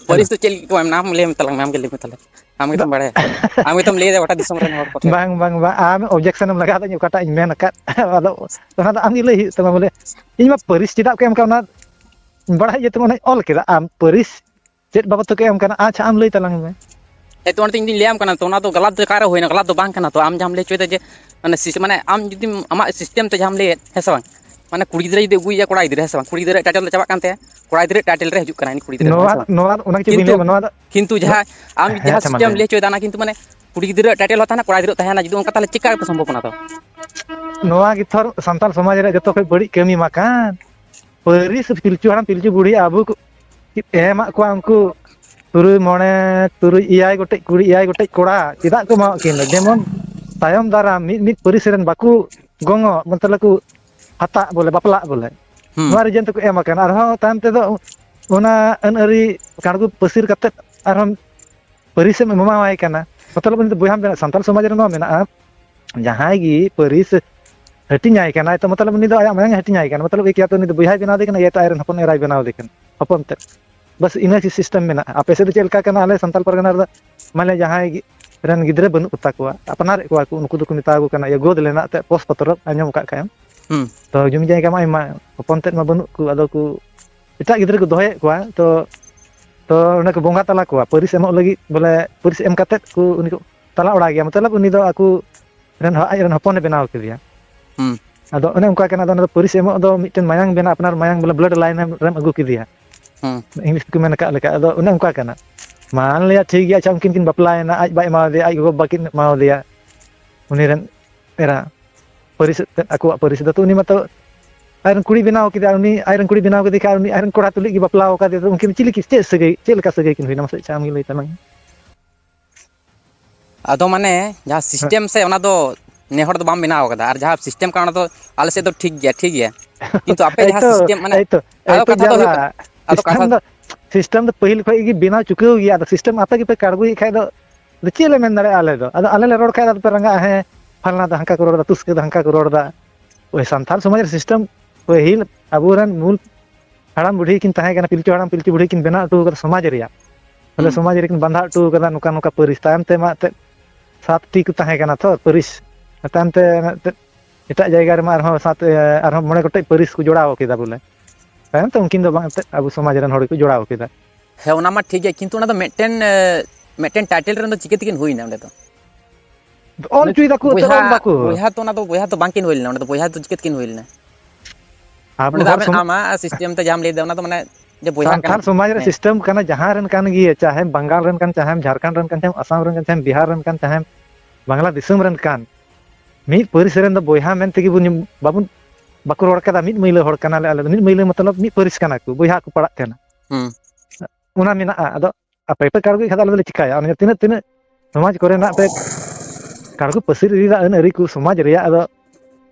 ᱯᱟᱹᱨᱤᱥ ᱫᱚ ᱪᱮᱫ ᱞᱟᱹᱜᱤᱫ ᱠᱚ ᱮᱢ ᱮᱱᱟ? ᱟᱢ ᱞᱟᱹᱭ ᱢᱮ ᱛᱟᱞᱟᱝ ᱢᱮ, ᱟᱢ ᱜᱮ ᱞᱟᱹᱭ ᱢᱮ ᱛᱟᱦᱞᱮ᱾ ᱟᱢ ᱜᱮᱛᱚᱢ ᱵᱟᱲᱟᱭᱟ, ᱟᱢ ᱜᱮᱛᱚᱢ ᱞᱟᱹᱭ ᱫᱟ ᱜᱚᱴᱟ ᱫᱤᱥᱚᱢ ᱨᱮᱱ ᱦᱚᱲ ᱠᱚ ᱴᱷᱮᱱ᱾ ᱵᱟᱝ, ᱵᱟᱝ, ᱵᱟᱝ, ᱟᱢ objection ᱮᱢ ᱞᱟᱜᱟᱣ ᱫᱟ, ᱤᱧ ᱚᱠᱟᱴᱟᱜ ᱤᱧ ᱢᱮᱱ ᱟᱠᱟᱫ, ᱟᱫᱚ ᱚᱱᱟ ᱫᱚ ᱟᱢ ᱜᱮ ᱞᱟᱹᱭ ᱦᱩᱭᱩᱜ ᱛᱟᱢᱟ ᱵᱚᱞᱮ, ᱤᱧ ᱢᱟ ᱯᱟᱹᱨᱤᱥ ᱪᱮᱫᱟᱜ ᱠᱚ ᱮᱢ ᱠᱟᱱᱟ ᱚᱱᱟ ᱵᱟᱲᱟᱭ ᱤᱭᱟᱹ ᱛᱮᱢᱟ ᱚᱱᱟᱧ ᱚᱞ ᱠᱮᱫᱟ, ᱟᱢ ᱯᱟᱹᱨᱤᱥ ᱪᱮᱫ ᱵᱟᱵᱚᱫ ᱛᱮᱠᱚ ᱮᱢ ᱠᱟᱱᱟ? ᱟᱪᱪᱷᱟ, ᱟᱢ ᱞᱟᱹᱭ ᱛᱟᱞᱟᱝ ᱢᱮ᱾ ᱦᱮᱸ, ᱛᱚ ᱚᱱᱟᱛᱮ ᱤᱧ ᱫᱩᱧ ᱞᱟᱹᱭᱟᱢ ᱠᱟᱱᱟ, ᱛᱚ ᱚᱱᱟ ᱫᱚ ᱜᱟᱞᱟᱛ ᱫᱚ ᱚᱠᱟᱨᱮ ᱦᱩᱭᱱᱟ? ᱜᱟᱞᱟᱛ ᱫᱚ ᱵᱟᱝ ᱠᱟᱱᱟ᱾ ᱛᱚ ᱟᱢ ᱡᱟᱦᱟᱸᱢ ᱞᱟᱹᱭ ᱦᱚᱪᱚᱭᱮᱫᱟ ᱡᱮ, ᱢᱟᱱᱮ, ᱥᱤᱥ-, ᱢᱟᱱᱮ, ᱟᱢ ᱡᱩᱫᱤᱢ ᱟᱢᱟᱜ system ᱛᱮ ᱡᱟᱦᱟᱸᱢ ᱞᱟᱹᱭᱮᱫ, ᱦᱮᱸ ᱥᱮ ᱵᱟᱝ? ᱢᱟᱱᱮ, ᱠᱩᱲᱤ ᱜᱤᱫᱽᱨᱟᱹ ᱡᱩᱫᱤ ᱟᱹᱜᱩᱭᱮᱭᱟ ᱠᱚᱲᱟ ᱜᱤᱫᱽᱨᱟᱹ, ᱦᱮᱸ ᱥᱮ ᱵᱟᱝ? ᱠᱩᱲᱤ ᱜᱤᱫᱽᱨᱟᱹ title ᱫᱚ ᱪᱟᱵᱟᱜ ᱠᱟᱱ ᱛᱟᱭᱟ, ᱠᱚᱲᱟ ᱜᱤᱫᱽᱨᱟᱹ title ᱨᱮ ᱦᱤᱡᱩᱜ ᱠᱟᱱᱟ ᱩᱱᱤ ᱠᱩᱲᱤ ᱜᱤᱫᱽᱨᱟᱹ, ᱦᱮᱸ ᱱᱚᱣᱟ, ᱥᱮ ᱵᱟᱝ? ᱱᱚᱣᱟ, ᱚᱱᱟ ᱜᱮᱪᱚ ᱵᱟᱹᱧ ᱠᱤᱱᱛᱩ, ᱞᱟᱹᱭ ᱟᱢᱟ, ᱱᱚᱣᱟ ᱫᱚ, ᱠᱤᱱᱛᱩ ᱱᱚ-, ᱡᱟᱦᱟᱸ ᱟᱢ ᱡᱩᱫᱤ ᱦᱮᱸ, ᱡᱟᱦᱟᱸ ᱟᱪᱪᱷᱟ, ᱢᱟ system ᱞᱟᱹᱭ ᱢᱮ᱾ ᱞᱟᱹᱭ ᱦᱚᱪᱚᱭᱮᱫᱟ, ᱚᱱᱟ ᱠᱤᱱᱛᱩ, ᱢᱟᱱᱮ, ᱠᱩᱲᱤ ᱜᱤᱫᱽᱨᱟᱹ title ᱦᱚᱸ ᱛᱟᱦᱮᱱᱟ, ᱠᱚᱲᱟ ᱜᱤᱫᱽᱨᱟᱹ ᱛᱟᱦᱮᱱᱟ, ᱡᱩᱫᱤ ᱚᱱᱠᱟ ᱛᱟᱦᱚᱞᱮ ᱪᱮᱠᱟ ᱥᱚᱢᱵᱷᱚᱵ ᱚᱱᱟ ᱫᱚ? ᱱᱚᱣᱟ ᱜᱮ ᱛᱷᱚᱨ ᱥᱟᱱᱛᱟᱲ ᱥᱚᱢᱟᱡᱽ ᱨᱮ ᱡᱚᱛᱚ ᱠᱷᱚᱱ ᱵᱟᱹᱲᱤᱡ ᱠᱟᱹᱢᱤ ᱢᱟ ᱠᱟᱱ᱾ ᱯᱟᱹᱨᱤᱥ ᱯᱤᱞᱪᱩ ᱦᱟᱲᱟᱢ ᱯᱤᱞᱪᱩ ᱵᱩᱲᱦᱤ ᱟᱵᱚ ᱠᱚ ᱮᱢᱟᱜ ᱠᱚᱣᱟ ᱩᱱᱠᱩ ᱛᱩᱨᱩᱭ, ᱢᱚᱬᱮ, ᱛᱩᱨᱩᱭ, ᱮᱭᱟᱭ ᱜᱚᱴᱮᱡ ᱠᱩᱲᱤ, ᱮᱭᱟᱭ ᱜᱚᱴᱮᱡ ᱠᱚᱲᱟ, ᱪᱮᱫᱟᱜ ᱠᱚ ᱮᱢᱟᱣᱟᱜ ᱠᱤᱱᱟ? ᱡᱮᱢᱚᱱ ᱛᱟᱭᱚᱢ ᱫᱟᱨᱟᱢ ᱢᱤᱫ ᱢᱤᱫ ᱯᱟᱹᱨᱤᱥ ᱨᱮᱱ ᱵᱟᱠᱚ ᱜᱚᱝᱚᱜ, ᱢᱚᱛᱞᱚᱵ ᱠᱚ ᱦᱟᱛᱟᱜ ᱵᱚᱞᱮ, ᱵᱟᱯᱞᱟᱜ ᱵᱚᱞᱮ, ᱦᱩᱸ᱾ ᱱᱚᱣᱟ reason ᱛᱮᱠᱚ ᱮᱢ ᱟᱠᱟᱱᱟ᱾ ᱟᱨᱦᱚᱸ ᱛᱟᱭᱚᱢ ᱛᱮᱫᱚ ᱚᱱᱟ ᱟᱹᱱ ᱟᱹᱨᱤ ᱠᱟᱬᱜᱚ ᱯᱟᱹᱥᱤᱨ ᱠᱟᱛᱮᱫ ᱟᱨᱦᱚᱸ ᱯᱟᱹᱨᱤᱥ ᱮᱢ ᱮᱢᱟᱣᱟᱭ ᱠᱟᱱᱟ᱾ ᱢᱚᱛᱞᱚᱵ ᱩᱱᱤ ᱫᱚ ᱵᱚᱭᱦᱟᱢ ᱵᱮᱱᱟᱜ, ᱥᱟᱱᱛᱟᱲ ᱥᱚᱢᱟᱡᱽ ᱨᱮ ᱱᱚᱣᱟ ᱢᱮᱱᱟᱜᱼᱟ, ᱡᱟᱦᱟᱸᱭ ᱜᱮ ᱯᱟᱹᱨᱤᱥ ᱦᱟᱹᱴᱤᱧᱟᱭ ᱠᱟᱱᱟᱭ, ᱛᱚ ᱢᱚᱛᱞᱚᱵ ᱩᱱᱤ ᱫᱚ ᱟᱭᱟᱜ ᱢᱟᱭᱟᱝ ᱮ ᱦᱟᱹᱴᱤᱧᱟᱭ ᱠᱟᱱᱟ, ᱢᱚᱛᱞᱚᱵ ᱮᱠ ᱭᱟ ᱛᱚ ᱩᱱᱤ ᱫᱚ ᱵᱚᱭᱦᱟᱭ ᱵᱮᱱᱟᱣ ᱫᱮ ᱠᱟᱱᱟ, ᱭᱟ ᱛᱚ ᱟᱡ ᱨᱮᱱ ᱦᱚᱯᱚᱱ ᱮᱨᱟᱭ ᱵᱮᱱᱟᱣ ᱫᱮ ᱠᱟᱱᱟ, ᱦᱚᱯᱚᱱ ᱛᱮᱫ᱾ ᱵᱟᱥ ᱤᱱᱟᱹ ᱜᱮ system ᱢᱮᱱᱟᱜᱼᱟ᱾ ᱟᱯᱮ ᱥᱮᱫ ᱫᱚ ᱪᱮᱫ ᱞᱮᱠᱟ ᱠᱟᱱᱟ? ᱟᱞᱮ ᱥᱟᱱᱛᱟᱲ ᱯᱟᱨᱜᱟᱱᱟ ᱨᱮᱫᱚ ᱢᱟᱱᱮ ᱡᱟᱦᱟᱸᱭ ᱜᱮ ᱨᱮᱱ ᱜᱤᱫᱽᱨᱟᱹ ᱵᱟᱹᱱᱩᱜ ᱠᱚᱛᱟ ᱠᱚᱣᱟ, ᱟᱯᱱᱟᱨᱮᱫ ᱠᱚᱣᱟ ᱠᱚ, ᱩᱱᱠᱩ ᱫᱚᱠᱚ ᱢᱮᱛᱟ ᱠᱚ ᱠᱟᱱᱟ, ᱤᱭᱟᱹ, ᱜᱚᱫ ᱞᱮᱱᱟ ᱮᱱᱛᱮᱫ, ᱯᱚᱥ ᱯᱚᱛᱨᱚ ᱟᱸᱡᱚᱢ ᱟᱠᱟᱫ ᱠᱷᱟᱡ ᱮᱢ᱾ ᱦᱩᱸ᱾ ᱛᱚ ᱡᱩᱢᱤ ᱡᱟᱭᱜᱟ ᱢᱟ ᱟᱭᱢᱟ, ᱦᱚᱯᱚᱱ ᱛᱮᱫ ᱢᱟ ᱵᱟᱹᱱᱩᱜ ᱠᱚ, ᱟᱫᱚ ᱠᱚ ᱮᱴᱟᱜ ᱜᱤᱫᱽᱨᱟᱹ ᱠᱚ ᱫᱚᱦᱚᱭᱮᱫ ᱠᱚᱣᱟ, ᱛᱚ, ᱛᱚ ᱚᱱᱮ ᱠᱚ ᱵᱚᱸᱜᱟ ᱛᱟᱞᱟ ᱠᱚᱣᱟ, ᱯᱟᱹᱨᱤᱥ ᱮᱢᱚᱜ ᱞᱟᱹᱜᱤᱫ ᱵᱚᱞᱮ, ᱯᱟᱹᱨᱤᱥ ᱮᱢ ᱠᱟᱛᱮᱫ ᱠᱚ ᱩᱱᱤ ᱠᱚ ᱛᱟᱞᱟ ᱚᱲᱟᱜ ᱜᱮᱭᱟ, ᱢᱚᱛᱞᱚᱵ ᱩᱱᱤ ᱫᱚ ᱟᱠᱚ ᱨᱮᱱ ᱦᱚ-, ᱟᱡ ᱨᱮᱱ ᱦᱚᱯᱚᱱᱮ ᱵᱮᱱᱟᱣ ᱠᱮᱫᱮᱭᱟ᱾ ᱦᱩᱸ᱾ ᱟᱫᱚ ᱚᱱᱮ ᱚᱱᱠᱟ ᱠᱟᱱᱟ, ᱟᱫᱚ ᱚᱱᱟ ᱫᱚ ᱯᱟᱹᱨᱤᱥ ᱮᱢᱚᱜ ᱫᱚ ᱢᱤᱫᱴᱮᱱ ᱢᱟᱭᱟᱝ ᱵᱮᱱᱟᱣ, ᱟᱯᱱᱟᱨ ᱢᱟᱭᱟᱝ ᱵᱚᱞᱮ, blood line ᱨᱮᱢ ᱟᱹᱜᱩ ᱠᱮᱫᱮᱭᱟ᱾ ᱦᱩᱸ᱾ English ᱛᱮᱠᱚ ᱢᱮᱱ ᱟᱠᱟᱫ ᱞᱮᱠᱟ, ᱟᱫᱚ ᱚᱱᱮ ᱚᱱᱠᱟ ᱠᱟᱱᱟ᱾ ᱢᱟᱱ ᱞᱤᱭᱟ ᱴᱷᱤᱠ ᱜᱮᱭᱟ, ᱟᱪᱪᱷᱟ, ᱩᱱᱠᱤᱱ ᱠᱤᱱ ᱵᱟᱯᱞᱟᱭᱮᱱᱟ, ᱟᱡ ᱵᱟᱭ ᱮᱢᱟᱣᱟᱫᱮᱭᱟ, ᱟᱡ ᱜᱚᱜᱚ ᱵᱟᱵᱟ ᱠᱤᱱ ᱮᱢᱟᱣᱟᱫᱮᱭᱟ, ᱩᱱᱤ ᱨᱮᱱ ᱮᱨᱟ, ᱯᱟᱹᱨᱤᱥ ᱛᱮᱫ, ᱟᱠᱚᱣᱟᱜ ᱯᱟᱹᱨᱤᱥ ᱫᱚ, ᱛᱚ ᱩᱱᱤ ᱢᱟᱛᱚ ᱟᱡ ᱨᱮᱱ ᱠᱩᱲᱤ ᱵᱮᱱᱟᱣ ᱠᱮᱫᱮᱭᱟ, ᱩᱱᱤ ᱟᱡ ᱨᱮᱱ ᱠᱩᱲᱤ ᱵᱮᱱᱟᱣ ᱠᱮᱫᱮ ᱠᱷᱟᱱ, ᱩᱱᱤ ᱟᱡ ᱨᱮᱱ ᱠᱚᱲᱟ ᱛᱩᱞᱩᱡ ᱜᱮ ᱵᱟᱯᱞᱟ ᱟᱠᱟᱫᱮ, ᱛᱚ ᱩᱱᱠᱤᱱ ᱪᱤᱞᱤ ᱠᱤ-, ᱪᱮᱫ ᱥᱟᱹᱜᱟᱹᱭ, ᱪᱮᱫ ᱞᱮᱠᱟ ᱥᱟᱹᱜᱟᱹᱭ ᱠᱤᱱ ᱦᱩᱭᱱᱟ? ᱢᱟᱥᱮ ᱟᱪᱪᱷᱟ, ᱟᱢ ᱜᱮ ᱞᱟᱹᱭ ᱛᱟᱞᱟᱝ ᱢᱮ᱾ ᱟᱫᱚ ᱢᱟᱱᱮ ᱡᱟᱦᱟᱸ system ᱥᱮ, ᱚᱱᱟ ᱫᱚ ᱱᱮ ᱦᱚᱲ ᱫᱚ ᱵᱟᱢ ᱵᱮᱱᱟᱣ ᱠᱟᱫᱟ, ᱟᱨ ᱡᱟᱦᱟᱸ system ᱠᱟᱱᱟ ᱚᱱᱟ ᱫᱚ ᱟᱞᱮ ᱥᱮᱫ ᱫᱚ ᱴᱷᱤᱠ ᱜᱮᱭᱟ, ᱴᱷᱤᱠ ᱜᱮᱭᱟ, ᱠᱤᱱᱛᱩ ᱟᱯᱮ ᱡᱟᱦᱟᱸ ᱮᱭᱛᱚ, system ᱢᱟᱱᱮ, ᱮᱭᱛᱚ, ᱟᱫᱚ ᱮᱭᱛᱚ ᱠᱟᱛᱷᱟ ᱫᱚ ᱡᱟᱞᱟ᱾ ᱦᱩᱭᱩᱜ ᱠᱟᱱᱟ, ᱟᱫᱚ ᱠᱟᱛᱷᱟ system ᱫᱚ, system ᱫᱚ ᱯᱟᱹᱦᱤᱞ ᱠᱷᱚᱡ ᱜᱮ ᱵᱮᱱᱟᱣ ᱪᱩᱠᱟᱹᱣ ᱜᱮᱭᱟ, ᱟᱫᱚ system ᱟᱯᱮ ᱜᱮᱯᱮ ᱠᱟᱲᱜᱩᱭᱮᱫ ᱠᱷᱟᱡ ᱫᱚ, ᱟᱫᱚ ᱪᱮᱫ ᱞᱮ ᱢᱮᱱ ᱫᱟᱲᱮᱭᱟᱜᱼᱟ ᱟᱞᱮ ᱫᱚ? ᱟᱫᱚ ᱟᱞᱮ ᱞᱮ ᱨᱚᱲ ᱠᱷᱟᱡ ᱫᱚ ᱟᱫᱚ ᱯᱮ ᱨᱟᱸᱜᱟᱜᱼᱟ, ᱦᱮᱸ, ᱯᱷᱟᱞᱱᱟ ᱫᱚ ᱦᱟᱱᱠᱟ ᱠᱚ ᱨᱚᱲ ᱮᱫᱟ, ᱛᱩᱥᱠᱟᱹ ᱫᱚ ᱦᱟᱱᱠᱟ ᱠᱚ ᱨᱚᱲ ᱮᱫᱟ᱾ ᱳᱭ ᱥᱟᱱᱛᱟᱲ ᱥᱚᱢᱟᱡᱽ ᱨᱮ system ᱯᱟᱹᱦᱤᱞ ᱟᱵᱚᱨᱮᱱ ᱢᱩᱞ ᱦᱟᱲᱟᱢ ᱵᱩᱰᱷᱤ ᱠᱤᱱ ᱛᱟᱦᱮᱸ ᱠᱟᱱᱟ, ᱯᱤᱞᱪᱩ ᱦᱟᱲᱟᱢ ᱯᱤᱞᱪᱩ ᱵᱩᱰᱷᱤ ᱠᱤᱱ ᱵᱮᱱᱟᱣ ᱦᱚᱴᱚ ᱠᱟᱫᱟ ᱥᱚᱢᱟᱡᱽ ᱨᱮᱭᱟᱜ᱾ ᱵᱚᱞᱮ ᱦᱩᱸ᱾ ᱥᱚᱢᱟᱡᱽ ᱨᱮᱠᱤᱱ ᱵᱟᱸᱫᱷᱟ ᱦᱚᱴᱚ ᱠᱟᱫᱟ ᱱᱚᱝᱠᱟ ᱱᱚᱝᱠᱟ ᱯᱟᱹᱨᱤᱥ᱾ ᱛᱟᱭᱚᱢ ᱛᱮ ᱢᱟ ᱮᱱᱛᱮᱫ ᱥᱟᱛᱴᱤ ᱠᱚ ᱛᱟᱦᱮᱸ ᱠᱟᱱᱟ ᱛᱚ ᱯᱟᱹᱨᱤᱥ᱾ ᱛᱟᱭᱚᱢ ᱛᱮ ᱮᱱᱛᱮᱫ ᱮᱴᱟᱜ ᱡᱟᱭᱜᱟ ᱨᱮᱢᱟ ᱟᱨᱦᱚᱸ ᱥᱟᱛ, ᱮ, ᱟᱨᱦᱚᱸ ᱢᱚᱬᱮ ᱜᱚᱴᱮᱡ ᱯᱟᱹᱨᱤᱥ ᱠᱚ ᱡᱚᱲᱟᱣ ᱠᱮᱫᱟ ᱵᱚᱞᱮ᱾ ᱛᱟᱭᱚᱢ ᱛᱮ ᱩᱱᱠᱤᱱ ᱫᱚ ᱵᱟᱝ ᱮᱱᱛᱮᱫ ᱟᱵᱚ ᱥᱚᱢᱟᱡᱽ ᱨᱮᱱ ᱦᱚᱲ ᱜᱮᱠᱚ ᱡᱚᱲᱟᱣ ᱠᱮᱫᱟ᱾ ᱦᱮᱸ, ᱚᱱᱟ ᱢᱟ ᱴᱷᱤᱠ ᱜᱮᱭᱟ, ᱠᱤᱱᱛᱩ ᱚᱱᱟ ᱫᱚ ᱢᱤᱫᱴᱮᱱ, ᱮ, ᱢᱤᱫᱴᱮᱱ ᱴᱟᱭᱴᱮᱞ ᱨᱮᱱ ᱫᱚ ᱪᱤᱠᱟᱹ ᱛᱮᱠᱤᱱ ᱦᱩᱭᱱᱟ ᱚᱸᱰᱮ ᱫᱚ? ᱚᱞ ᱚᱸᱰᱮ ᱦᱚᱪᱚᱭ ᱫᱟᱠᱚ, ᱮᱱᱛᱮᱫ ᱵᱚᱭᱦᱟ, ᱚᱞ ᱫᱟᱠᱚ᱾ ᱵᱚᱭᱦᱟ ᱛᱚ ᱚᱱᱟ ᱫᱚ, ᱵᱚᱭᱦᱟ ᱛᱚ ᱵᱟᱝᱠᱤᱱ ᱦᱩᱭ ᱞᱮᱱᱟ ᱚᱸᱰᱮ ᱫᱚ, ᱵᱚᱭᱦᱟ ᱫᱚ ᱪᱤᱠᱟᱹ ᱛᱮᱠᱤᱱ ᱦᱩᱭ ᱞᱮᱱᱟ? ᱟᱵᱚ ᱚᱸᱰᱮ ᱫᱚ ᱦᱚᱲ ᱟᱵᱮᱱ, ᱥᱚᱢ- ᱟᱢᱟᱜ ᱥᱤᱥᱴᱮᱢ ᱛᱮ ᱡᱟᱦᱟᱸᱢ ᱞᱟᱹᱭ ᱫᱟ, ᱚᱱᱟ ᱫᱚ ᱢᱟᱱᱮ ᱡᱮ ᱵᱚᱭᱦᱟᱜ ᱠᱟᱱᱟ ᱥᱟᱱᱛᱟᱲ ᱠᱚ᱾ ᱥᱚᱢᱟᱡᱽ ᱨᱮ ᱦᱮᱸ᱾ ᱥᱤᱥᱴᱮᱢ ᱠᱟᱱᱟ, ᱡᱟᱦᱟᱸ ᱨᱮᱱ ᱠᱟᱱ ᱜᱮᱭᱟ, ᱪᱟᱦᱮ ᱵᱟᱝᱜᱟᱞ ᱨᱮᱱ ᱠᱟᱱ, ᱪᱟᱦᱮ ᱟᱥᱟᱢ ᱨᱮᱱ ᱠᱟᱱ, ᱪᱟᱦᱮ ᱵᱤᱦᱟᱨ ᱨᱮᱱ ᱠᱟᱱ, ᱪᱟᱦᱮ ᱵᱟᱝᱞᱟ ᱫᱤᱥᱚᱢ ᱨᱮᱱ ᱠᱟᱱ, ᱢᱤᱫ ᱯᱟᱹᱨᱤᱥ ᱨᱮᱱ ᱫᱚ ᱵᱚᱭᱦᱟ ᱢᱮᱱ ᱛᱮᱜᱮ ᱵᱚᱱ, ᱵᱟᱵᱚᱱ, ᱵᱟᱠᱚ ᱨᱚᱲ ᱠᱟᱫᱟ, ᱢᱤᱫ ᱢᱟᱹᱭᱞᱟᱹ ᱦᱚᱲ ᱠᱟᱱᱟᱞᱮ ᱟᱞᱮ ᱫᱚ, ᱢᱤᱫ ᱢᱟᱹᱭᱞᱟᱹ ᱢᱚᱛᱞᱚᱵ ᱢᱤᱫ ᱯᱟᱹᱨᱤᱥ ᱠᱟᱱᱟ ᱠᱚ, ᱵᱚᱭᱦᱟ ᱠᱚ ᱯᱟᱲᱟᱜ ᱠᱟᱱᱟ᱾ ᱦᱩᱸ᱾ ᱚᱱᱟ ᱢᱮᱱᱟᱜᱼᱟ᱾ ᱟᱫᱚ ᱟᱯᱮ ᱯᱮ ᱠᱟᱲᱜᱩᱭ ᱠᱷᱟᱱ ᱫᱚ ᱟᱞᱮ ᱫᱚᱞᱮ ᱪᱤᱠᱟᱹᱭᱟ? ᱚᱱᱮ ᱛᱤᱱᱟᱹᱜ, ᱛᱤᱱᱟᱹᱜ ᱥᱚᱢᱟᱡᱽ ᱠᱚᱨᱮᱱᱟᱜ ᱯᱮ ᱠᱟᱲᱜᱩ ᱯᱟᱹᱥᱤᱨ ᱤᱫᱤᱭᱮᱫᱟ ᱟᱹᱱ ᱟᱹᱨᱤ ᱠᱚ ᱥᱚᱢᱟᱡᱽ ᱨᱮᱭᱟᱜ, ᱟᱫᱚ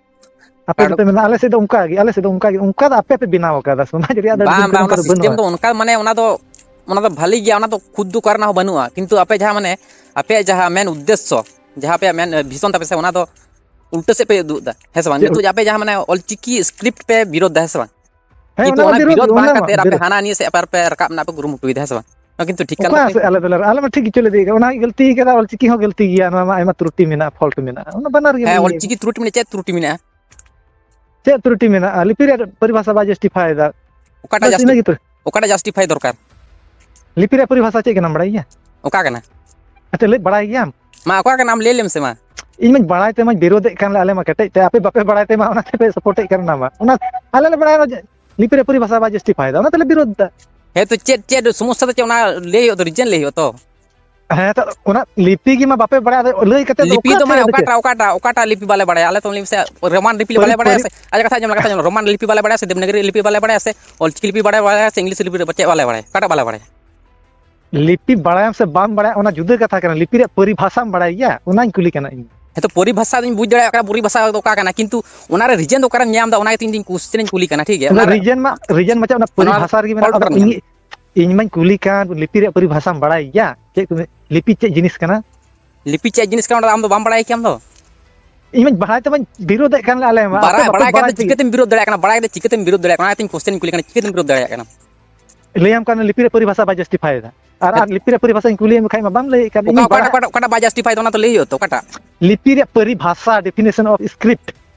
ᱟᱯᱮ ᱠᱟᱲ- ᱫᱚᱯᱮ ᱢᱮᱱᱟ ᱟᱞᱮ ᱥᱮᱫ ᱫᱚ ᱚᱱᱠᱟ ᱜᱮ, ᱟᱞᱮ ᱥᱮᱫ ᱫᱚ ᱚᱱᱠᱟ ᱜᱮ, ᱚᱱᱠᱟ ᱫᱚ ᱟᱯᱮ ᱯᱮ ᱵᱮᱱᱟᱣ ᱟᱠᱟᱫᱟ ᱥᱚᱢᱟᱡᱽ ᱨᱮᱭᱟᱜ ᱫᱚ ᱟᱹᱰᱤ ᱵᱟᱝ, ᱫᱤᱱ ᱠᱷᱚᱱ ᱵᱟᱝ, ᱚᱱᱠᱟ ᱚᱱᱟ ᱫᱚ ᱥᱤᱥᱴᱮᱢ ᱵᱟᱹᱱᱩᱜᱼᱟ᱾ ᱫᱚ ᱚᱱᱠᱟ, ᱢᱟᱱᱮ, ᱚᱱᱟ ᱫᱚ, ᱚᱱᱟ ᱫᱚ ᱵᱷᱟᱞᱤ ᱜᱮᱭᱟ, ᱚᱱᱟ ᱫᱚ ᱠᱷᱩᱫ ᱫᱚ ᱚᱠᱟ ᱨᱮᱱᱟᱜ ᱦᱚᱸ ᱵᱟᱹᱱᱩᱜᱼᱟ, ᱠᱤᱱᱛᱩ ᱟᱯᱮ ᱡᱟᱦᱟᱸ, ᱢᱟᱱᱮ, ᱟᱯᱮᱭᱟᱜ ᱡᱟᱦᱟᱸ ᱢᱮᱱ ᱩᱫᱽᱫᱮᱥᱥᱚ, ᱡᱟᱦᱟᱸ ᱟᱯᱮᱭᱟᱜ ᱢᱮᱱ ᱵᱷᱤᱥᱚᱱ ᱛᱟᱯᱮ ᱥᱮ, ᱚᱱᱟ ᱫᱚ ᱩᱞᱴᱟᱹ ᱥᱮᱫ ᱯᱮ ᱩᱫᱩᱜ ᱮᱫᱟ, ᱦᱮᱸ ᱥᱮ ᱵᱟᱝ? ᱪᱮᱫ ᱱᱤᱛᱚᱜ ᱩᱞ- ᱡᱮ ᱟᱯᱮ ᱡᱟᱦᱟᱸ, ᱢᱟᱱᱮ, ᱚᱞᱪᱤᱠᱤ ᱥᱠᱨᱤᱯᱴ ᱯᱮ ᱵᱤᱨᱳᱫᱷ ᱮᱫᱟ, ᱦᱮᱸ ᱥᱮ ᱵᱟᱝ? ᱦᱮᱸ, ᱠᱤᱱᱛᱩ ᱚᱱᱟ ᱢᱟ ᱚᱱᱟ ᱵᱤᱨᱳᱫᱷ ᱵᱤᱨᱳᱫᱷ ᱜᱮ, ᱚᱱᱟ ᱵᱟᱝ ᱢᱟ ᱠᱟᱛᱮ ᱟᱯᱮ ᱵᱤᱨᱳᱫᱷ᱾ ᱦᱟᱱᱟ ᱱᱤᱭᱟᱹ ᱥᱮᱫ ᱟᱯᱮ, ᱟᱯᱮ ᱨᱟᱠᱟᱵ ᱨᱮᱱᱟᱜ ᱯᱮ ᱠᱩᱨᱩᱢᱩᱴᱩᱭᱮᱫᱟ, ᱦᱮᱸ ᱥᱮ ᱵᱟᱝ? ᱱᱚᱣᱟ ᱠᱤᱱᱛᱩ ᱴᱷᱤᱠ ᱠᱟᱱ ᱚᱠᱟ ᱛᱟᱯᱮ ᱥᱮᱫ? ᱜᱮ᱾ ᱟᱞᱮ ᱫᱚᱞᱮ, ᱟᱞᱮ ᱢᱟ ᱴᱷᱤᱠ ᱜᱮ ᱪᱚᱞᱮ ᱤᱫᱤᱭᱮᱫᱟ, ᱚᱱᱟ ᱜᱮ ᱜᱟᱹᱞᱛᱤ ᱠᱟᱫᱟ, ᱚᱞᱪᱤᱠᱤ ᱦᱚᱸ ᱜᱟᱹᱞᱛᱤ ᱜᱮᱭᱟ, ᱱᱚᱣᱟ ᱢᱟ ᱟᱭᱢᱟ ᱛᱨᱩᱴᱤ ᱢᱮᱱᱟᱜᱼᱟ, ᱯᱷᱚᱞᱴ ᱢᱮᱱᱟᱜᱼᱟ, ᱚᱱᱟ ᱵᱟᱱᱟᱨ ᱜᱮ ᱦᱮᱸ, ᱵᱷᱩᱞ ᱜᱮᱭᱟ᱾ ᱚᱞᱪᱤᱠᱤ ᱛᱨᱩᱴᱤ ᱢᱮᱱᱟᱜᱼᱟ, ᱪᱮᱫ ᱛᱨᱩᱴᱤ ᱢᱮᱱᱟᱜᱼᱟ? ᱪᱮᱫ ᱛᱨᱩᱴᱤ ᱢᱮᱱᱟᱜᱼᱟ? ᱞᱤᱯᱤ ᱨᱮᱭᱟᱜ ᱯᱚᱨᱤᱵᱷᱟᱥᱟ ᱵᱟᱭ ᱡᱟᱥᱴᱤᱯᱷᱟᱭ ᱮᱫᱟ᱾ ᱚᱠᱟᱴᱟᱜ ᱵᱟᱥ ᱤᱱᱟᱹ ᱡᱟᱥᱴᱤ-, ᱜᱮᱛᱚ᱾ ᱚᱠᱟᱴᱟᱜ ᱡᱟᱥᱴᱤᱯᱷᱟᱭ ᱫᱚᱨᱠᱟᱨ? ᱞᱤᱯᱤ ᱨᱮᱭᱟᱜ ᱯᱚᱨᱤᱵᱷᱟᱥᱟ ᱪᱮᱫ ᱠᱟᱱᱟᱢ ᱵᱟᱲᱟᱭ ᱜᱮᱭᱟ? ᱚᱠᱟ ᱠᱟᱱᱟ? ᱟᱪᱪᱷᱟ, ᱞᱟᱹᱭ ᱵᱟᱲᱟᱭ ᱜᱮᱭᱟᱢ? ᱢᱟ, ᱚᱠᱟ ᱠᱟᱱᱟ ᱟᱢ ᱞᱟᱹᱭ ᱞᱮᱢ ᱥᱮ ᱢᱟ᱾ ᱤᱧ ᱢᱟᱧ ᱵᱟᱲᱟᱭ ᱛᱮ ᱢᱟᱧ ᱵᱤᱨᱳᱫᱮᱫ ᱠᱟᱱ ᱞᱮ ᱟᱞᱮ ᱢᱟ ᱠᱮᱴᱮᱡ ᱛᱮ, ᱟᱯᱮ ᱵᱟᱯᱮ ᱵᱟᱲᱟᱭ ᱛᱮ ᱢᱟ ᱚᱱᱟ ᱛᱮᱯᱮ ᱥᱟᱯᱳᱨᱴᱮᱫ ᱠᱟᱱ ᱚᱱᱟ ᱢᱟ᱾ ᱚᱱᱟ ᱟᱞᱮ ᱞᱮ ᱵᱟᱲᱟᱭᱟ ᱡᱮ ᱞᱤᱯᱤ ᱨᱮ ᱯᱚᱨᱤᱵᱷᱟᱥᱟ ᱵᱟᱭ ᱡᱟᱥᱴᱤᱯᱷᱟᱭ ᱮᱫᱟ, ᱚᱱᱟ ᱛᱮᱞᱮ ᱵᱤᱨᱳᱫ ᱮᱫᱟ᱾ ᱦᱮᱸ ᱛᱚ, ᱪᱮᱫ, ᱪᱮᱫ ᱥᱚᱢᱚᱥᱥᱟ ᱫᱚ ᱪᱮᱫ, ᱚᱱᱟ ᱞᱟᱹᱭ ᱦᱩᱭᱩᱜᱼᱟ ᱛᱚ, ᱨᱤᱡᱮᱱ ᱞᱟᱹᱭ ᱦᱩᱭᱩᱜᱼᱟ ᱛᱚ᱾ ᱦᱮᱸ ᱛᱚ, ᱚᱱᱟ ᱞᱤᱯᱤ ᱜᱮ ᱢᱟ ᱵᱟᱯᱮ ᱵᱟᱲᱟᱭᱟ, ᱟᱫᱚ ᱞᱟᱹᱭ ᱠᱟᱛᱮ ᱫᱚ ᱞᱤᱯᱤ ᱚᱠᱟ ᱫᱚ ᱢᱟᱱᱮ ᱠᱷᱟᱡ ᱫᱚ ᱪᱮᱫ? ᱚᱠᱟᱴᱟᱜ, ᱚᱠᱟᱴᱟᱜ, ᱚᱠᱟᱴᱟᱜ ᱞᱤᱯᱤ ᱵᱟᱞᱮ ᱵᱟᱲᱟᱭᱟ? ᱟᱞᱮ ᱛᱚ ᱞᱟᱹᱭ ᱢᱮᱥᱮ, ᱨᱳᱢᱟᱱ ᱞᱤᱯᱤ ᱞᱮ ᱯᱟᱹᱨᱤ-, ᱵᱟᱞᱮ ᱵᱟᱲᱟᱭᱟ ᱯᱟᱹᱨᱤ- ᱥᱮ, ᱟᱪᱪᱷᱟ, ᱠᱟᱛᱷᱟ ᱟᱸᱡᱚᱢ ᱞᱮ, ᱠᱟᱛᱷᱟ ᱟᱸᱡᱚᱢ ᱞᱮ, ᱨᱳᱢᱟᱱ ᱞᱤᱯᱤ ᱵᱟᱞᱮ ᱵᱟᱲᱟᱭᱟ ᱥᱮ, ᱫᱮᱵᱽᱱᱟᱜᱚᱨᱤ ᱞᱤᱯᱤ ᱵᱟᱞᱮ ᱵᱟᱲᱟᱭᱟ ᱥᱮ, ᱚᱞᱪᱤᱠᱤ ᱞᱤᱯᱤ ᱵᱟᱲᱟᱭ, ᱵᱟᱲᱟᱭᱟ ᱥᱮ, ᱤᱝᱞᱤᱥ ᱞᱤᱯᱤ ᱪᱮᱫ ᱵᱟᱞᱮ ᱵᱟᱲᱟᱭᱟ? ᱚᱠᱟᱴᱟᱜ ᱵᱟᱞᱮ ᱵᱟᱲᱟᱭᱟ? ᱞᱤᱯᱤ ᱵᱟᱲᱟᱭᱟᱢ ᱥᱮ ᱵᱟᱢ ᱵᱟᱲᱟᱭᱟ, ᱚᱱᱟ ᱡᱩᱫᱟᱹ ᱠᱟᱛᱷᱟ ᱠᱟᱱᱟ᱾ ᱞᱤᱯᱤ ᱨᱮᱭᱟᱜ ᱯᱚᱨᱤᱵᱷᱟᱥᱟᱢ ᱵᱟᱲᱟᱭ ᱜᱮᱭᱟ? ᱚᱱᱟᱧ ᱠᱩᱞᱤ ᱠᱟᱱᱟ ᱤᱧ᱾ ᱦᱮᱸ ᱛᱚ, ᱯᱚᱨᱤᱵᱷᱟᱥᱟ ᱫᱚᱧ ᱵᱩᱡᱽ ᱫᱟᱲᱮᱭᱟᱜ ᱠᱟᱱᱟ, ᱯᱚᱨᱤᱵᱷᱟᱥᱟ ᱫᱚ ᱚᱠᱟ ᱠᱟᱱᱟ, ᱠᱤᱱᱛᱩ ᱚᱱᱟ ᱨᱮ ᱨᱤᱡᱮᱱ ᱫᱚ ᱚᱠᱟᱨᱮᱢ ᱧᱟᱢ ᱮᱫᱟ, ᱚᱱᱟ ᱜᱮᱛᱚ ᱤᱧ ᱫᱚᱧ ᱠᱩᱥᱪᱮᱱ ᱤᱧ ᱠᱩᱞᱤ ᱠᱟᱱᱟ, ᱴᱷᱤᱠ ᱜᱮᱭᱟ? ᱚᱱᱟ ᱚᱱᱟ ᱨᱮ ᱨᱤᱡᱮᱱ ᱢᱟ, ᱨᱤᱡᱮᱱ ᱢᱟ ᱪᱮᱫ ᱚᱱᱟ ᱚᱱᱟ ᱯᱚᱨᱤᱵᱷᱟᱥᱟ ᱨᱮᱜᱮ ᱯᱷᱚᱞᱴ ᱢᱮᱱᱟᱜᱼᱟ᱾ ᱟᱫᱚ ᱚᱠᱟᱨᱮᱢ ᱧᱟᱢ ᱤᱧ, ᱮᱫᱟ? ᱤᱧ ᱢᱟᱧ ᱠᱩᱞᱤ ᱠᱟᱱ, ᱞᱤᱯᱤ ᱨᱮᱭᱟᱜ ᱯᱚᱨᱤᱵᱷᱟᱥᱟᱢ ᱵᱟᱲᱟᱭ ᱜᱮᱭᱟ? ᱪᱮᱫ ᱠᱚ ᱢᱮ-, ᱞᱤᱯᱤ ᱪᱮᱫ ᱡᱤᱱᱤᱥ ᱠᱟᱱᱟ? ᱞᱤᱯᱤ ᱪᱮᱫ ᱡᱤᱱᱤᱥ ᱠᱟᱱᱟ, ᱚᱱᱟ ᱫᱚ ᱟᱢ ᱫᱚ ᱵᱟᱢ ᱵᱟᱲᱟᱭ ᱠᱮᱭᱟ ᱟᱢ ᱫᱚ? ᱤᱧ ᱢᱟᱧ ᱵᱟᱲᱟᱭ ᱛᱮ ᱢᱟᱧ ᱵᱤᱨᱳᱫᱮᱫ ᱠᱟᱱ ᱟᱞᱮ ᱢᱟ᱾ ᱵᱟᱲᱟᱭ ᱟᱯᱮ ᱵᱟᱯᱮ ᱵᱟᱲᱟᱭ ᱠᱷᱟᱱ ᱵᱟᱲᱟᱭ ᱫᱚ ᱛᱮᱜᱮ᱾ ᱪᱤᱠᱟᱹᱛᱮᱢ ᱵᱤᱨᱳᱫ ᱫᱟᱲᱮᱭᱟᱜ ᱠᱟᱱᱟ? ᱵᱟᱲᱟᱭ ᱠᱟᱛᱮ ᱪᱤᱠᱟᱹᱛᱮᱢ ᱵᱤᱨᱳᱫ ᱫᱟᱲᱮᱭᱟᱜ ᱠᱟᱱᱟ? ᱚᱱᱟ ᱠᱟᱛᱮᱧ ᱠᱚᱥᱪᱮᱱ ᱠᱩᱞᱤ ᱠᱟᱱᱟ, ᱪᱤᱠᱟᱹᱛᱮᱢ ᱵᱤᱨᱳᱫ ᱫᱟᱲᱮᱭᱟᱜ ᱠᱟᱱᱟ? ᱞᱟᱹᱭᱟᱢ ᱠᱟᱱᱟ ᱞᱤᱯᱤ ᱨᱮᱭᱟᱜ ᱯᱚᱨᱤᱵᱷᱟᱥᱟ ᱵᱟᱭ ᱡᱟᱥᱴᱤᱯᱷᱟᱭ ᱮᱫᱟ᱾ ᱟᱨ, ᱟᱨ ᱞᱤᱯᱤ ᱨᱮᱭᱟᱜ ᱯᱚᱨᱤᱵᱷᱟᱥᱟᱧ ᱠᱩᱞᱤᱭᱮᱫ ᱢᱮ ᱠᱷᱟᱡ ᱢᱟ ᱵᱟᱢ ᱞᱟᱹᱭᱮᱫ ᱠᱟᱱ᱾ ᱚᱠᱟ, ᱤᱧᱤᱧ ᱚᱠᱟᱴᱟᱜ, ᱵᱟᱲᱟᱭ-, ᱚᱠᱟᱴᱟᱜ, ᱚᱠᱟᱴᱟᱜ ᱵᱟᱭ ᱡᱟᱥᱴᱤᱯᱷᱟᱭ ᱫᱟ, ᱚᱱᱟ ᱛᱚ ᱞᱟᱹᱭ ᱦᱩᱭᱩᱜᱼᱟ ᱛᱚ, ᱚᱠᱟᱴᱟᱜ? ᱞᱤᱯᱤ ᱨᱮᱭᱟᱜ ᱯᱚᱨᱤᱵᱷᱟᱥᱟ, definition of script᱾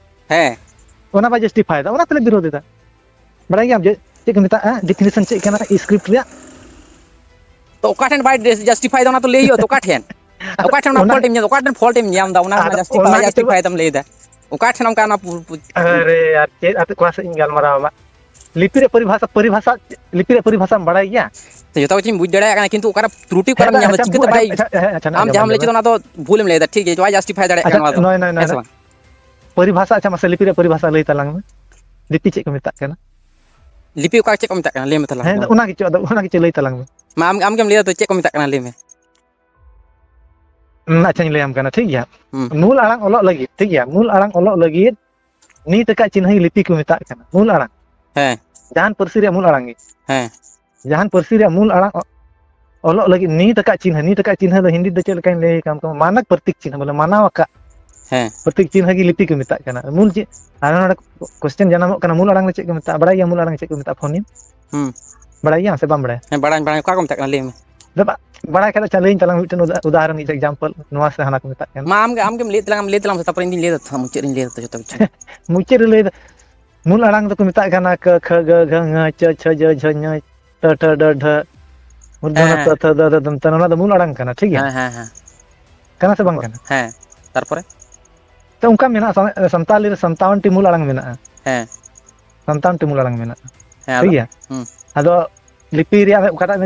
ᱦᱮᱸ᱾ ᱚᱱᱟ ᱵᱟᱭ ᱡᱟᱥᱴᱤᱯᱷᱟᱭ ᱫᱟ, ᱚᱱᱟ ᱛᱮᱞᱮ ᱵᱤᱨᱳᱫᱷ ᱮᱫᱟ᱾ ᱵᱟᱲᱟᱭ ᱜᱮᱭᱟᱢ ᱡᱮ ᱪᱮᱫ ᱠᱚ ᱢᱮᱛᱟᱜᱼᱟ, definition ᱪᱮᱫ ᱠᱟᱱᱟ script ᱨᱮᱭᱟᱜ? ᱛᱚ ᱚᱠᱟ ᱴᱷᱮᱱ ᱵᱟᱭ ᱡᱟᱥᱴᱤᱯᱷᱟᱭ ᱫᱟ, ᱚᱱᱟ ᱛᱚ ᱞᱟᱹᱭ ᱦᱩᱭᱩᱜᱼᱟ ᱛᱚ, ᱚᱠᱟ ᱴᱷᱮᱱ? ᱟᱫᱚ ᱚᱠᱟ ᱴᱷᱮᱱ ᱚᱱᱟ ᱚᱱᱟ ᱯᱷᱚᱞᱴ ᱮᱢ ᱧᱟᱢ, ᱚᱠᱟ ᱴᱷᱮᱱ ᱯᱷᱚᱞᱴ ᱮᱢ ᱧᱟᱢ ᱫᱟ, ᱚᱱᱟ ᱟᱫᱚ ᱨᱮᱱᱟᱜ ᱡᱟᱥᱴᱤᱯᱷᱟᱭ, ᱚᱱᱟ ᱵᱟᱭ ᱜᱮᱛᱚ ᱡᱟᱥᱴᱤᱯᱷᱟᱭ ᱫᱟᱢ ᱞᱟᱹᱭ ᱫᱟ? ᱚᱠᱟ ᱴᱷᱮᱱ ᱚᱱᱠᱟ ᱚᱱᱟ ᱯᱩ-, ᱯᱩ-, ᱟᱨᱮ ᱭᱟᱨ, ᱪᱮᱫ ᱟᱛᱮ ᱠᱚᱲᱟ ᱥᱮᱫ ᱤᱧ ᱜᱟᱞᱢᱟᱨᱟᱣᱟ ᱢᱟ? ᱞᱤᱯᱤ ᱨᱮᱭᱟᱜ ᱯᱚᱨᱤᱵᱷᱟᱥᱟ, ᱯᱚᱨᱤᱵᱷᱟᱥᱟ, ᱞᱤᱯᱤ ᱨᱮᱭᱟᱜ ᱯᱚᱨᱤᱵᱷᱟᱥᱟᱢ ᱵᱟᱲᱟᱭ ᱜᱮᱭᱟ? ᱛᱚ ᱡᱚᱛᱚ ᱠᱤᱪᱷᱩᱧ ᱵᱩᱡᱽ ᱫᱟᱲᱮᱭᱟᱜ ᱠᱟᱱᱟ, ᱠᱤᱱᱛᱩ ᱚᱠᱟᱨᱮ ᱛᱨᱩᱴᱤ ᱦᱮᱸ, ᱚᱠᱟᱨᱮᱢ ᱧᱟᱢ ᱫᱟ? ᱟᱪᱪᱷᱟ, ᱪᱤᱠᱟᱹᱛᱮ ᱵᱩ-, ᱵᱟᱭ, ᱟᱪᱪᱷᱟ, ᱟᱪᱪᱷᱟ, ᱦᱮᱸ, ᱟᱪᱪᱷᱟ, ᱟᱢ ᱟᱸᱡᱚᱢ ᱡᱟᱦᱟᱸᱢ ᱞᱮᱱ ᱞᱟᱹᱭ ᱜᱮ ᱦᱚᱪᱚᱭ ᱢᱟ᱾ ᱫᱟ, ᱚᱱᱟ ᱫᱚ ᱵᱷᱩᱞᱮᱢ ᱞᱟᱹᱭ ᱫᱟ, ᱴᱷᱤᱠ ᱜᱮᱭᱟ, ᱵᱟᱭ ᱡᱟᱥᱴᱤᱯᱷᱟᱭ ᱫᱟᱲᱮᱭᱟᱜ ᱟᱪᱪᱷᱟ, ᱠᱟᱱᱟ ᱱᱚᱣᱟ ᱫᱚ, ᱱᱚᱭ, ᱱᱚᱭ, ᱱᱚᱭ, ᱦᱮᱸ ᱥᱮ ᱱᱚᱭ᱾ ᱵᱟᱝ? ᱯᱚᱨᱤᱵᱷᱟᱥᱟ, ᱟᱪᱪᱷᱟ, ᱢᱟᱥᱮ ᱞᱤᱯᱤ ᱨᱮᱭᱟᱜ ᱯᱚᱨᱤᱵᱷᱟᱥᱟ ᱞᱟᱹᱭ ᱛᱟᱞᱟᱝ ᱢᱮ᱾ ᱞᱤᱯᱤ ᱪᱮᱫ ᱠᱚ ᱢᱮᱛᱟᱜ ᱠᱟᱱᱟ? ᱞᱤᱯᱤ ᱚᱠᱟ ᱪᱮᱫ ᱠᱚ ᱢᱮᱛᱟᱜ ᱠᱟᱱᱟ? ᱞᱟᱹᱭ ᱢᱮ ᱛᱟᱞᱟᱝ ᱦᱮᱸ, ᱢᱟ᱾ ᱟᱫᱚ ᱚᱱᱟ ᱜᱮᱪᱚ, ᱟᱫᱚ ᱚᱱᱟ ᱜᱮᱪᱚ ᱞᱟᱹᱭ ᱛᱟᱞᱟᱝ ᱢᱮ᱾ ᱢᱟ ᱟᱢ, ᱟᱢ ᱜᱮᱢ ᱞᱟᱹᱭᱟ ᱛᱚ, ᱪᱮᱫ ᱠᱚ ᱢᱮᱛᱟᱜ ᱠᱟᱱᱟ? ᱞᱟᱹᱭ ᱢᱮ᱾ ᱦᱩᱸ, ᱟᱪᱪᱷᱟᱧ ᱞᱟᱹᱭᱟᱢ ᱠᱟᱱᱟ, ᱴᱷᱤᱠ ᱜᱮᱭᱟ? ᱦᱩᱸ᱾ ᱢᱩᱞ ᱟᱲᱟᱝ ᱚᱞᱚᱜ ᱞᱟᱹᱜᱤᱫ, ᱴᱷᱤᱠ ᱜᱮᱭᱟ? ᱢᱩᱞ ᱟᱲᱟᱝ ᱚᱞᱚᱜ ᱞᱟᱹᱜᱤᱫ ᱱᱤᱛ ᱟᱠᱟᱫ ᱪᱤᱱᱦᱟᱹ ᱜᱮ ᱞᱤᱯᱤ ᱠᱚ ᱢᱮᱛᱟᱜ ᱠᱟᱱᱟ, ᱢᱩᱞ ᱟᱲᱟᱝ᱾ ᱦᱮᱸ᱾ ᱡᱟᱦᱟᱱ ᱯᱟᱹᱨᱥᱤ ᱨᱮᱭᱟᱜ ᱢᱩᱞ ᱟᱲᱟᱝ ᱜᱮ᱾ ᱦᱮᱸ᱾ ᱡᱟᱦᱟᱱ ᱯᱟᱹᱨᱥᱤ ᱨᱮᱭᱟᱜ ᱢᱩᱞ ᱟᱲᱟᱝ ᱚ-, ᱚᱞᱚᱜ ᱞᱟᱹᱜᱤᱫ ᱱᱤᱛ ᱟᱠᱟᱫ ᱪᱤᱱᱦᱟᱹ, ᱱᱤᱛ ᱟᱠᱟᱫ ᱪᱤᱱᱦᱟᱹ ᱫᱚ ᱦᱤᱱᱫᱤ ᱛᱮ ᱪᱮᱫ ᱞᱮᱠᱟᱧ ᱞᱟᱹᱭ ᱠᱟᱱ ᱛᱟᱢᱟ, ᱢᱟᱱᱚᱠ ᱯᱨᱚᱛᱤᱠ ᱪᱤᱱᱦᱟᱹ, ᱵᱚᱞᱮ ᱢᱟᱱᱟᱣ ᱟᱠᱟᱫ ᱦᱮᱸ᱾ ᱯᱨᱚᱛᱤᱠ ᱪᱤᱱᱦᱟᱹ ᱜᱮ ᱞᱤᱯᱤ ᱠᱚ ᱢᱮᱛᱟᱜ ᱠᱟᱱᱟ᱾ ᱢᱩᱞ ᱪᱮᱫ, ᱟᱨ ᱱᱚᱰᱮ question ᱡᱟᱱᱟᱢᱚᱜ ᱠᱟᱱᱟ, ᱢᱩᱞ ᱟᱲᱟᱝ ᱫᱚ ᱪᱮᱫ ᱠᱚ ᱢᱮᱛᱟᱜᱼᱟ? ᱵᱟᱲᱟᱭ ᱜᱮᱭᱟᱢ ᱢᱩᱞ ᱟᱲᱟᱝ ᱪᱮᱫ ᱠᱚ ᱢᱮᱛᱟᱜᱼᱟ, ᱯᱷᱳᱱᱤᱢ? ᱦᱩᱸ᱾ ᱵᱟᱲᱟᱭ ᱜᱮᱭᱟᱢ ᱥᱮ ᱵᱟᱢ ᱵᱟᱲᱟᱭᱟ? ᱦᱮᱸ, ᱵᱟᱲᱟᱭ, ᱵᱟᱲᱟᱭ, ᱚᱠᱟ ᱠᱚ ᱢᱮᱛᱟᱜ ᱠᱟᱱᱟ? ᱞᱟᱹᱭ ᱢᱮ᱾ ᱟᱫᱚ ᱵᱟ-, ᱵᱟᱲᱟᱭ ᱠᱷᱟᱡ ᱫᱚ ᱟᱪᱪᱷᱟ, ᱞᱟᱹᱭᱟᱹᱧ ᱛᱟᱞᱟᱝ ᱢᱮ ᱢᱤᱫᱴᱮᱱ ᱩᱫᱟ-, ᱩᱫᱟᱦᱚᱨᱚᱱ, ᱢᱤᱫᱴᱮᱱ example, ᱱᱚᱣᱟ ᱥᱮ ᱦᱟᱱᱟ ᱠᱚ ᱢᱮᱛᱟᱜ ᱠᱟᱱᱟ᱾ ᱢᱟ ᱟᱢᱜᱮ, ᱟᱢᱜᱮᱢ ᱞᱟᱹᱭ ᱛᱟᱞᱟᱝ, ᱞᱟᱹᱭ ᱛᱟᱞᱟᱝ ᱢᱮ, ᱛᱟᱨᱯᱚᱨᱮ ᱤᱧ ᱫᱩᱧ ᱞᱟᱹᱭ ᱫᱟ ᱛᱚ ᱡᱚᱛᱚ ᱠᱤᱪᱷᱩ᱾ ᱢᱩᱪᱟᱹᱫ ᱨᱮ ᱞᱟᱹᱭ ᱫᱟ, ᱢᱩᱞ ᱟᱲᱟᱝ ᱫᱚᱠᱚ ᱢᱮᱛᱟᱜ ᱠᱟᱱᱟ ᱠᱟᱹ, ᱠᱷᱟᱹ, ᱜᱟᱹ, ᱜᱷᱟᱹ, ᱝᱟᱹ, ᱪᱟᱹ, ᱪᱷᱟᱹ, ᱡᱟᱹ, ᱡᱷᱟᱹ, ᱧᱟᱹ, ᱴᱟᱹ, ᱴᱷᱟᱹ, ᱰᱟᱹ, ᱰᱷᱟᱹ, ᱢᱩᱨᱫᱷᱚᱱᱚ ᱦᱮᱸ, ᱛᱚ, ᱦᱮᱸ᱾ ᱛᱷᱚ, ᱫᱚ, ᱫᱚ, ᱫᱚᱱᱛᱚ, ᱱᱚᱣᱟ ᱫᱚ ᱢᱩᱞ ᱟᱲᱟᱝ ᱠᱟᱱᱟ, ᱴᱷᱤᱠ ᱜᱮᱭᱟ? ᱦᱮᱸ, ᱦᱮᱸ, ᱦᱮᱸ᱾ ᱠᱟᱱᱟ ᱥᱮ ᱵᱟᱝ ᱛᱟᱨᱯᱚᱨ? ᱠᱟᱱᱟ? ᱦᱮᱸ, ᱛᱟᱨᱯᱚᱨᱮ? ᱛᱚ, ᱚᱱᱠᱟ ᱢᱮᱱᱟᱜᱼᱟ, ᱥᱟᱱ-, ᱥᱟᱱᱛᱟᱞᱤ ᱨᱮ ᱥᱟᱱᱛᱟᱣᱟᱱ ᱴᱤ ᱢᱩᱞ ᱟᱲᱟᱝ ᱢᱮᱱᱟᱜᱼᱟ᱾ ᱦᱮᱸ᱾ ᱥᱟᱱᱛᱟᱣᱟᱱ ᱴᱤ ᱢᱩᱞ ᱟᱲᱟᱝ ᱢᱮᱱᱟᱜᱼᱟ᱾ ᱦᱮᱸ, ᱴᱷᱤᱠ ᱟᱫᱚ? ᱜᱮᱭᱟ? ᱦᱩᱸ᱾ ᱟᱫᱚ ᱞᱤᱯᱤ ᱨᱮᱭᱟᱜ ᱚᱠᱟᱴᱟᱜ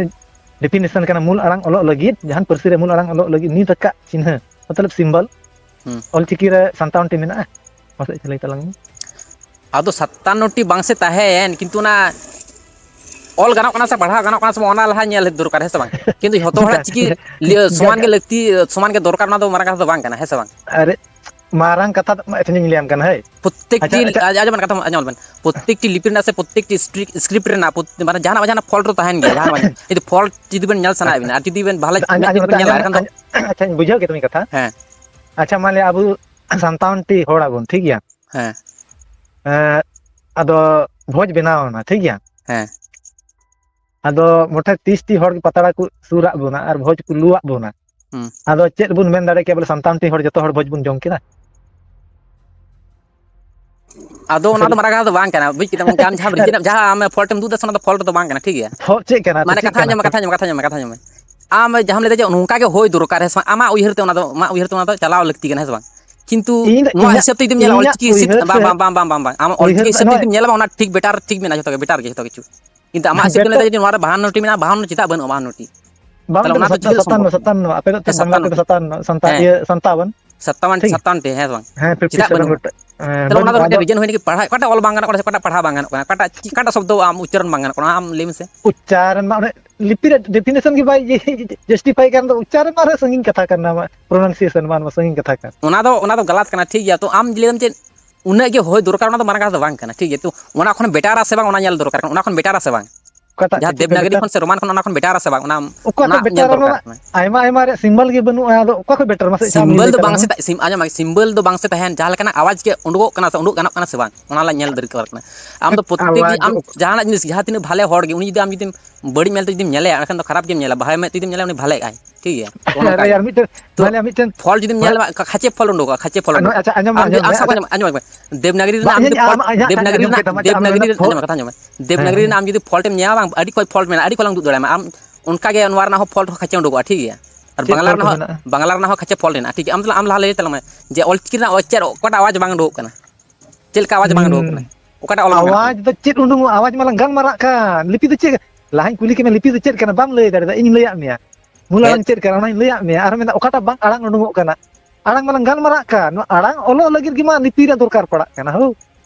definition ᱠᱟᱱᱟ, ᱢᱩᱞ ᱟᱲᱟᱝ ᱚᱞᱚᱜ ᱞᱟᱹᱜᱤᱫ, ᱡᱟᱦᱟᱱ ᱯᱟᱹᱨᱥᱤ ᱨᱮ ᱢᱩᱞ ᱟᱲᱟᱝ ᱚᱞᱚᱜ ᱞᱟᱹᱜᱤᱫ ᱱᱤᱛ ᱟᱠᱟᱫ ᱪᱤᱱᱦᱟᱹ, ᱢᱚᱛᱞᱚᱵ symbol, ᱦᱩᱸ᱾ ᱚᱞᱪᱤᱠᱤ ᱨᱮ ᱥᱟᱱᱛᱟᱣᱟᱱ ᱴᱤ ᱢᱮᱱᱟᱜᱼᱟ? ᱢᱟᱥᱮ ᱞᱟᱹᱭ ᱛᱟᱞᱟᱝ ᱢᱮ᱾ ᱟᱫᱚ ᱥᱟᱛᱟᱱᱱᱚ ᱴᱤ ᱵᱟᱝ ᱥᱮ ᱛᱟᱦᱮᱸᱭᱮᱱ, ᱠᱤᱱᱛᱩ ᱚᱱᱟ ᱚᱞ ᱜᱟᱱᱚᱜ ᱠᱟᱱᱟ ᱥᱮ ᱯᱟᱲᱦᱟᱣ ᱜᱟᱱᱚᱜ ᱠᱟᱱᱟ ᱥᱮ ᱵᱟᱝ, ᱚᱱᱟ ᱞᱟᱦᱟ ᱧᱮᱞ ᱫᱚᱨᱠᱟᱨ, ᱦᱮᱸ ᱥᱮ ᱵᱟᱝ? ᱠᱤᱱᱛᱩ ᱡᱷᱚᱛᱚ ᱦᱚᱲᱟᱜ ᱪᱤᱠᱤ ᱜᱟ-, ᱞᱤᱭᱟᱹ ᱥᱚᱢᱟᱱ ᱜᱮ ᱜᱟ-, ᱞᱟᱹᱠᱛᱤ, ᱥᱚᱢᱟᱱ ᱜᱮ ᱫᱚᱨᱠᱟᱨ, ᱚᱱᱟ ᱫᱚ ᱢᱟᱨᱟᱝ ᱠᱟᱛᱷᱟ ᱫᱚ ᱵᱟᱝ ᱠᱟᱱᱟ, ᱦᱮᱸ ᱥᱮ ᱵᱟᱝ? ᱟᱨᱮ, ᱢᱟᱨᱟᱝ ᱠᱟᱛᱷᱟ ᱫᱚ ᱢᱟ ᱮᱛᱷᱮᱱᱤᱧ ᱞᱟᱹᱭᱟᱢ ᱠᱟᱱᱟ, ᱦᱳᱭ᱾ ᱯᱨᱚᱛᱮᱠᱴᱤ, ᱟᱪᱪᱷᱟ, ᱟᱪᱪᱷᱟ᱾ ᱟᱸᱡᱚᱢ ᱵᱮᱱ, ᱠᱟᱛᱷᱟ ᱟᱸᱡᱚᱢ ᱵᱮᱱ, ᱯᱨᱚᱛᱮᱠᱴᱤ ᱞᱤᱯᱤ ᱨᱮᱱᱟᱜ ᱥᱮ ᱯᱨᱚᱛᱮᱠᱴᱤ script, script ᱨᱮᱱᱟᱜ ᱯᱨᱚᱛ-, ᱢᱟᱱᱮ ᱡᱟᱦᱟᱱᱟᱜ ᱵᱟᱝ ᱡᱟᱦᱟᱱᱟᱜ fault ᱫᱚ ᱛᱟᱦᱮᱱ ᱜᱮᱭᱟ, ᱡᱟᱦᱟᱱᱟᱜ ᱵᱟᱝ ᱡᱟᱦᱟᱱᱟᱜ᱾ ᱡᱩᱫᱤ fault ᱡᱩᱫᱤ ᱵᱮᱱ ᱧᱮᱞ ᱥᱟᱱᱟᱭᱮᱫ ᱵᱮᱱᱟ ᱟᱨ ᱡᱩᱫᱤ ᱵᱮᱱ ᱵᱷᱟᱞᱮ ᱟᱸᱡ-, ᱟᱸᱡ-, ᱢᱮᱫ ᱛᱮᱵᱮᱱ ᱧᱮᱞᱟ, ᱟᱸᱡᱚᱢ, ᱮᱱᱠᱷᱟᱱ ᱫᱚ ᱟᱸᱡ-, ᱟᱪᱪᱷᱟᱧ ᱵᱩᱡᱷᱟᱹᱣ ᱠᱮᱫ ᱛᱟᱢᱟ ᱠᱟᱛᱷᱟ᱾ ᱦᱮᱸ᱾ ᱟᱪᱪᱷᱟ, ᱢᱟ ᱞᱟᱹᱭ ᱟᱵᱚ ᱥᱟᱱᱛᱟᱣᱟᱱ ᱴᱤ ᱦᱚᱲ ᱟᱵᱚᱱ, ᱴᱷᱤᱠ ᱜᱮᱭᱟ? ᱦᱮᱸ᱾ ᱮᱸ, ᱟᱫᱚ ᱵᱷᱚᱡᱽ ᱵᱮᱱᱟᱣ ᱮᱱᱟ, ᱴᱷᱤᱠ ᱜᱮᱭᱟ? ᱦᱮᱸ᱾ ᱟᱫᱚ ᱢᱚᱴᱷᱮ ᱛᱤᱥ ᱴᱤ ᱦᱚᱲ ᱜᱮ ᱯᱟᱛᱲᱟ ᱠᱚ ᱥᱩᱨᱟᱜ ᱵᱚᱱᱟ ᱟᱨ ᱵᱷᱚᱡᱽ ᱠᱚ ᱞᱩᱣᱟᱜ ᱵᱚᱱᱟ᱾ ᱦᱩᱸ᱾ ᱟᱫᱚ ᱪᱮᱫ ᱵᱚᱱ ᱢᱮᱱ ᱫᱟᱲᱮ ᱠᱮᱭᱟ ᱵᱚᱞᱮ ᱥᱟᱱᱛᱟᱲ ᱴᱤ ᱦᱚᱲ ᱡᱚᱛᱚ ᱦᱚᱲ ᱵᱷᱚᱡᱽ ᱵᱚᱱ ᱡᱚᱢ ᱠᱮᱫᱟ? ᱟᱫᱚ ᱚᱱᱟ ᱫᱚ ᱥᱟᱹᱨᱤ᱾ ᱢᱟᱨᱟᱝ ᱠᱟᱛᱷᱟ ᱫᱚ ᱵᱟᱝ ᱠᱟᱱᱟ, ᱵᱩᱡᱽ ᱠᱮᱫᱟᱢ ᱜᱚᱢᱠᱮ? ᱟᱢ ᱡᱟᱦᱟᱸ ᱵᱤᱪᱟᱹᱨ ᱮᱢ ᱫᱟ, ᱡᱟᱦᱟᱸ ᱟᱢ fault ᱮᱢ ᱩᱫᱩᱜ ᱮᱫᱟ, ᱚᱱᱟ ᱫᱚ fault ᱫᱚ ᱵᱟᱝ ᱠᱟᱱᱟ, ᱴᱷᱤᱠ ᱜᱮᱭᱟ? Fault ᱪᱮᱫ ᱠᱟᱱᱟ? ᱛᱚ ᱢᱟᱱᱮ ᱪᱮᱫ ᱠᱟᱛᱷᱟ ᱠᱟᱱᱟ? ᱟᱸᱡᱚᱢ ᱢᱮ, ᱠᱟᱛᱷᱟ ᱟᱸᱡᱚᱢ ᱢᱮ, ᱠᱟᱛᱷᱟ ᱟᱸᱡᱚᱢ ᱢᱮ᱾ ᱟᱢ ᱡᱟᱦᱟᱸᱢ ᱞᱟᱹᱭ ᱫᱟ ᱡᱮ ᱱᱚᱝᱠᱟ ᱜᱮ ᱦᱩᱭ ᱫᱚᱨᱠᱟᱨ, ᱦᱮᱸ ᱥᱮ ᱵᱟᱝ? ᱟᱢᱟᱜ ᱩᱭᱦᱟᱹᱨ ᱛᱮ ᱚᱱᱟ ᱫᱚ, ᱟᱢᱟᱜ ᱩᱭᱦᱟᱹᱨ ᱛᱮ ᱚᱱᱟ ᱫᱚ ᱪᱟᱞᱟᱣ ᱞᱟᱹᱠᱛᱤ ᱠᱟᱱᱟ, ᱦᱮᱸ ᱥᱮ ᱵᱟᱝ? ᱠᱤᱱᱛᱩ ᱤᱧ ᱫᱚ ᱱᱚᱣᱟ ᱤᱧᱟᱹᱜ, ᱦᱤᱥᱟᱹᱵ ᱛᱮ ᱡᱩᱫᱤᱢ ᱧᱮᱞᱟ, ᱤᱧᱟᱹᱜ ᱚᱞᱪᱤᱠᱤ ᱦᱤᱥᱟᱹᱵ, ᱩᱭᱦᱟᱹᱨ ᱵᱟᱝ, ᱥᱮ ᱵᱟᱝ, ᱵᱟᱝ, ᱵᱟᱝ, ᱵᱟᱝ, ᱵᱟᱝ, ᱟᱢᱟᱜ ᱩᱭᱦᱟᱹᱨ ᱚᱞᱪᱤᱠᱤ ᱫᱚ ᱦᱤᱥᱟᱹᱵ ᱛᱮ ᱱᱚᱣᱟ ᱡᱩᱫᱤᱢ ᱧᱮᱞᱟ, ᱚᱱᱟ ᱴᱷᱤᱠ better, ᱴᱷᱤᱠ ᱢᱮᱱᱟᱜᱼᱟ, ᱡᱚᱛᱚ ᱜᱮ better ᱜᱮ, ᱡᱚᱛᱚ ᱠᱤᱪᱷᱩ᱾ ᱠᱤᱱᱛᱩ ᱟᱢᱟᱜ ᱦᱤᱥᱟᱹᱵ ᱛᱮ ᱵᱮᱴᱟ- ᱞᱟᱹᱭ ᱫᱟ ᱡᱮ ᱱᱚᱣᱟ ᱨᱮ ᱵᱟᱦᱟᱱᱱᱚ ᱴᱤ ᱢᱮᱱᱟᱜᱼᱟ, ᱵᱟᱦᱟᱱᱱᱚ ᱴᱤ ᱪᱮᱫᱟᱜ ᱵᱟᱹᱱᱩᱜᱼᱟ, ᱵᱟᱦᱟᱱᱱᱚ ᱴᱤ? ᱵᱟᱝ, ᱛᱟᱦᱞᱮ ᱚᱱᱟ ᱫᱚ ᱥᱟᱛᱟᱱᱱᱚ, ᱪᱤᱠᱟᱹ ᱥᱟᱛᱟᱱᱱᱚ, ᱥᱚᱢᱵᱷᱚᱵ? ᱥᱟᱛᱟᱱᱱᱚ, ᱟᱯᱮ ᱫᱚ ᱦᱮᱸ, ᱵᱟᱝᱞᱟ ᱥᱟᱛᱟᱱᱱᱚ᱾ ᱛᱮᱫᱚ ᱥᱟᱛᱟᱱᱱᱚ, ᱥᱟᱱᱛᱟ-, ᱦᱮᱸ᱾ ᱤᱭᱟᱹ, ᱥᱟᱱᱛᱟᱣᱟᱱ᱾ ᱥᱟᱛᱟᱣᱟᱱ, ᱴᱷᱤᱠ ᱜᱮᱭᱟ? ᱥᱟᱛᱟᱣᱟᱱ ᱴᱤ, ᱦᱮᱸ ᱥᱮ ᱵᱟᱝ? ᱦᱮᱸ, fifty ᱪᱮᱫᱟᱜ seven ᱵᱟᱹᱱᱩᱜᱼᱟ? ᱜᱚᱴᱮᱡ᱾ ᱦᱮᱸ, ᱛᱟᱦᱞᱮ ᱚᱱᱟ ᱫᱚ ᱵᱟᱹᱱᱩᱜᱼᱟ᱾ ᱢᱤᱫᱴᱮᱱ reason ᱦᱩᱭᱱᱟ ᱠᱤ ᱯᱟᱲᱦᱟᱜ, ᱚᱠᱟᱴᱟᱜ ᱚᱞ ᱵᱟᱝ ᱜᱟᱱᱚᱜ ᱠᱟᱱᱟ ᱥᱮ ᱚᱠᱟᱴᱟᱜ ᱯᱟᱲᱦᱟᱣ ᱵᱟᱝ ᱜᱟᱱᱚᱜ ᱠᱟᱱᱟ, ᱚᱠᱟᱴᱟᱜ ᱪᱤ-, ᱚᱠᱟᱴᱟᱜ ᱥᱚᱵᱫᱚ ᱟᱢ ᱩᱪᱪᱟᱨᱚᱱ ᱵᱟᱝ ᱜᱟᱱᱚᱜ ᱠᱟᱱᱟ, ᱟᱢ ᱞᱟᱹᱭ ᱢᱮᱥᱮ᱾ ᱩᱪᱪᱟᱨᱚᱱ ᱢᱟ ᱚᱱᱮ ᱞᱤᱯᱤ ᱨᱮ definition ᱜᱮ ᱵᱟᱭ justify ᱠᱟᱱ ᱫᱚ, ᱩᱪᱪᱟᱨᱚᱱ ᱢᱟ ᱟᱨᱦᱚᱸ ᱥᱟᱺᱜᱤᱧ ᱠᱟᱛᱷᱟ ᱠᱟᱱᱟ, ᱟᱢᱟᱜ pronunciation ᱢᱟ ᱟᱨᱦᱚᱸ ᱥᱟᱺᱜᱤᱧ ᱠᱟᱛᱷᱟ ᱠᱟᱱ᱾ ᱚᱱᱟ ᱫᱚ, ᱚᱱᱟ ᱫᱚ ᱜᱟᱞᱟᱛ ᱠᱟᱱᱟ, ᱴᱷᱤᱠ ᱜᱮᱭᱟ? ᱛᱚ ᱟᱢ ᱞᱟᱹᱭ ᱫᱟᱢ ᱪᱮᱫ ᱩᱱᱟᱹᱜ ᱜᱮ ᱦᱩᱭ ᱫᱚᱨᱠᱟᱨ, ᱚᱱᱟ ᱫᱚ ᱢᱟᱨᱟᱝ ᱠᱟᱛᱷᱟ ᱫᱚ ᱵᱟᱝ ᱠᱟᱱᱟ, ᱴᱷᱤᱠ ᱜᱮᱭᱟ? ᱛᱚ ᱚᱱᱟ ᱠᱷᱚᱱ better ᱟ ᱥᱮ ᱵᱟᱝ, ᱚᱱᱟ ᱧᱮᱞ ᱫᱚᱨᱠᱟᱨ ᱠᱟᱱᱟ, ᱚᱱᱟ ᱠᱷᱚᱱ better ᱟ ᱥᱮ ᱵᱟᱝ? ᱚᱠᱟᱴᱟᱜ ᱡᱟᱦᱟᱸ ᱪᱤᱠᱟᱹᱛᱮ ᱫᱮᱵᱽᱱᱟᱜᱚᱨᱤ better? ᱠᱷᱚᱱ ᱥᱮ ᱨᱳᱢᱟᱱ ᱠᱷᱚᱱ, ᱚᱱᱟ ᱠᱷᱚᱱ better ᱟ ᱥᱮ ᱵᱟᱝ? ᱚᱱᱟ, ᱚᱠᱟ ᱚᱱᱟ ᱠᱷᱚᱱ ᱧᱮᱞ better ᱢᱟ ᱫᱚᱨᱠᱟᱨ ᱠᱟᱱᱟ᱾ ᱟᱭᱢᱟ, ᱟᱭᱢᱟ ᱨᱮᱭᱟᱜ symbol ᱜᱮ ᱵᱟᱹᱱᱩᱜᱼᱟ, ᱟᱫᱚ ᱚᱠᱟ ᱠᱷᱚᱱ better ᱢᱟᱥᱮ ᱟᱢ ᱞᱟᱹᱭ symbol ᱫᱚ ᱫᱟᱲᱮᱭᱟᱜ ᱵᱟᱝ ᱛᱟᱞᱟᱝ ᱥᱮ ᱢᱮ? ᱛᱟ-, ᱥᱤᱢ-, ᱟᱸᱡᱚᱢ ᱢᱮ, symbol ᱫᱚ ᱵᱟᱝ ᱥᱮ ᱛᱟᱦᱮᱱ, ᱡᱟᱦᱟᱸ ᱞᱮᱠᱟᱱᱟᱜ ᱟᱣᱟᱡᱽ ᱜᱮ ᱩᱰᱩᱠᱚᱜ ᱠᱟᱱᱟ ᱥᱮ ᱩᱰᱩᱠ ᱜᱟᱱᱚᱜ ᱠᱟᱱᱟ ᱥᱮ ᱵᱟᱝ, ᱚᱱᱟ ᱞᱟᱝ ᱧᱮᱞ ᱫᱚᱨᱠᱟᱨ ᱠᱟᱱᱟ᱾ ᱟᱢ ᱫᱚ ᱯᱨᱚᱛᱛᱮᱠ ᱟᱣᱟᱡᱽ ᱫᱤᱱ ᱟᱢ ᱫᱚ ᱡᱟᱦᱟᱱᱟᱜ ᱡᱤᱱᱤᱥ, ᱡᱟᱦᱟᱸ ᱛᱤᱱᱟᱹᱜ ᱵᱷᱟᱞᱮ ᱦᱚᱲ ᱜᱮ, ᱩᱱᱤ ᱡᱩᱫᱤ ᱟᱢ ᱡᱩᱫᱤᱢ ᱵᱟᱹᱲᱤᱡ ᱢᱮᱫ ᱛᱮ ᱡᱩᱫᱤᱢ ᱧᱮᱞᱮᱭᱟ, ᱮᱱᱠᱷᱟᱱ ᱫᱚ ᱠᱷᱟᱨᱟᱯ ᱜᱮᱢ ᱧᱮᱞᱟ, ᱵᱷᱟᱞᱮ ᱢᱮᱫ ᱛᱮ ᱡᱩᱫᱤᱢ ᱧᱮᱞᱮᱭᱟ, ᱩᱱᱤ ᱵᱷᱟᱞᱮᱜᱼᱟᱭ, ᱴᱷᱤᱠ ᱜᱮᱭᱟ? ᱛᱚ ᱚᱱᱠᱟ ᱟᱨᱮ ᱜᱮ᱾ ᱭᱟᱨ, ᱢᱤᱫᱴᱮᱱ, ᱛᱚ ᱢᱟᱱᱮ ᱢᱤᱫᱴᱮᱱ ᱯᱷᱚᱞ ᱡᱩᱫᱤᱢ ᱦᱳᱭ᱾ ᱧᱮᱞᱟ, ᱠᱷᱟ-, ᱠᱷᱟᱪᱮ ᱯᱷᱚᱞ ᱩᱰᱩᱠᱚᱜᱼᱟ, ᱠᱷᱟᱪᱮ ᱯᱷᱚᱞ ᱟᱨ ᱱᱚᱜᱼᱚᱭ, ᱩᱰᱩᱠᱚᱜᱼᱟ᱾ ᱟᱪᱪᱷᱟ, ᱟᱸᱡᱚᱢ ᱢᱮ, ᱟᱢ ᱡᱩᱫᱤ, ᱟᱸᱡᱚᱢ ᱟᱢ ᱢᱮ, ᱥᱟᱵ ᱠᱟᱜ ᱟᱪᱪᱷᱟ᱾ ᱢᱮ, ᱟᱸᱡᱚᱢ ᱢᱮ, ᱫᱮᱵᱽᱱᱟᱜᱚᱨᱤ ᱵᱟ, ᱨᱮᱱᱟᱜ ᱟᱢ ᱤᱧᱟᱹᱜ, ᱡᱩᱫᱤ ᱤᱧᱟᱹᱜ ᱯᱷᱚᱞ, ᱠᱟᱛᱷᱟ ᱟᱸᱡᱚᱢ ᱢᱮ, ᱫᱮᱵᱽᱱᱟᱜᱚᱨᱤ ᱟᱸᱡᱚᱢ ᱨᱮᱱᱟᱜ, ᱠᱟᱛᱷᱟ ᱟᱸᱡᱚᱢ ᱢᱮ᱾ ᱦᱮᱸ, ᱫᱮᱵᱽᱱᱟᱜᱚᱨᱤ ᱦᱮᱸ᱾ ᱨᱮᱱᱟᱜ ᱟᱢ ᱡᱩᱫᱤ ᱯᱷᱚᱞᱴ ᱮᱢ ᱧᱮᱞᱟ ᱵᱟᱝ, ᱟᱹᱰᱤ ᱠᱚᱡ ᱯᱷᱚᱞᱴ ᱢᱮᱱᱟᱜᱼᱟ, ᱟᱹᱰᱤ ᱠᱚᱞᱟᱝ ᱩᱫᱩᱜ ᱫᱟᱲᱮᱭᱟᱢᱟ᱾ ᱟᱢ ᱚᱱᱠᱟ ᱜᱮ ᱱᱚᱣᱟ ᱨᱮᱱᱟᱜ ᱦᱚᱸ ᱯᱷᱚᱞᱴ ᱠᱷᱟᱪᱮ ᱩᱰᱩᱠᱚᱜᱼᱟ, ᱴᱷᱤᱠ ᱜᱮᱭᱟ? ᱟᱨ ᱪᱮᱫ ᱵᱟᱝᱞᱟ ᱯᱷᱚᱞᱴ ᱨᱮᱱᱟᱜ ᱦᱚᱸ, ᱢᱮᱱᱟᱜᱼᱟ? ᱵᱟᱝᱞᱟ ᱨᱮᱱᱟᱜ ᱦᱚᱸ ᱠᱷᱟᱪᱮ ᱯᱷᱚᱞᱴ ᱢᱮᱱᱟᱜᱼᱟ, ᱴᱷᱤᱠ ᱜᱮᱭᱟ? ᱟᱢ ᱛᱟᱦᱞᱮ, ᱟᱢ ᱞᱟᱦᱟ ᱞᱟᱹᱭ ᱛᱟᱞᱟᱝ ᱢᱮ ᱡᱮ ᱚᱞᱪᱤᱠᱤ ᱨᱮᱱᱟᱜ ᱚ-, ᱪᱮᱫ, ᱚᱠᱟᱴᱟᱜ ᱟᱣᱟᱡᱽ ᱵᱟᱝ ᱩᱰᱩᱠᱚᱜ ᱠᱟᱱᱟ? ᱪᱮᱫ ᱞᱮᱠᱟ ᱟᱣᱟᱡᱽ ᱵᱟᱝ ᱩᱰᱩᱠᱚᱜ ᱠᱟᱱᱟ? ᱦᱩᱸ᱾ ᱚᱠᱟᱴᱟᱜ ᱚᱞ ᱵᱟᱝ ᱜᱟᱱᱚᱜ ᱟᱣᱟᱡᱽ ᱠᱟᱱᱟ? ᱫᱚ ᱪᱮᱫ ᱩᱰᱩᱝᱚᱜᱼᱟ? ᱟᱣᱟᱡᱽ ᱢᱟᱞᱟᱝ ᱜᱟᱞᱢᱟᱨᱟᱜ ᱠᱟᱱ᱾ ᱞᱤᱯᱤ ᱫᱚ ᱪᱮᱫ? ᱞᱟᱦᱟᱧ ᱠᱩᱞᱤ ᱠᱮᱫ ᱢᱮᱭᱟ, ᱞᱤᱯᱤ ᱫᱚ ᱪᱮᱫ ᱠᱟᱱᱟ? ᱵᱟᱢ ᱞᱟᱹᱭ ᱫᱟᱲᱮᱭᱟᱫᱟ᱾ ᱤᱧ ᱞᱟᱹᱭᱟᱫ ᱢᱮᱭᱟ᱾ ᱢᱩᱞ ᱦᱮᱸ᱾ ᱟᱲᱟᱝ ᱪᱮᱫ ᱠᱟᱱᱟ? ᱚᱱᱟᱧ ᱞᱟᱹᱭᱟᱫ ᱢᱮᱭᱟ᱾ ᱟᱨ ᱢᱮᱱᱫᱟ, ᱚᱠᱟᱴᱟᱜ ᱵᱟᱝ ᱟᱲᱟᱝ ᱩᱰᱩᱝᱚᱜ ᱠᱟᱱᱟ? ᱟᱲᱟᱝ ᱢᱟᱞᱟᱝ ᱜᱟᱞᱢᱟᱨᱟᱜ ᱠᱟᱱ᱾ ᱱᱚᱣᱟ ᱟᱲᱟᱝ ᱚᱞᱚᱜ ᱞᱟᱹᱜᱤᱫ ᱜᱮ ᱢᱟ ᱞᱤᱯᱤ ᱨᱮᱭᱟᱜ ᱫᱚᱨᱠᱟᱨ ᱯᱟᱲᱟᱜ ᱠᱟᱱᱟ᱾ ᱦᱳ᱾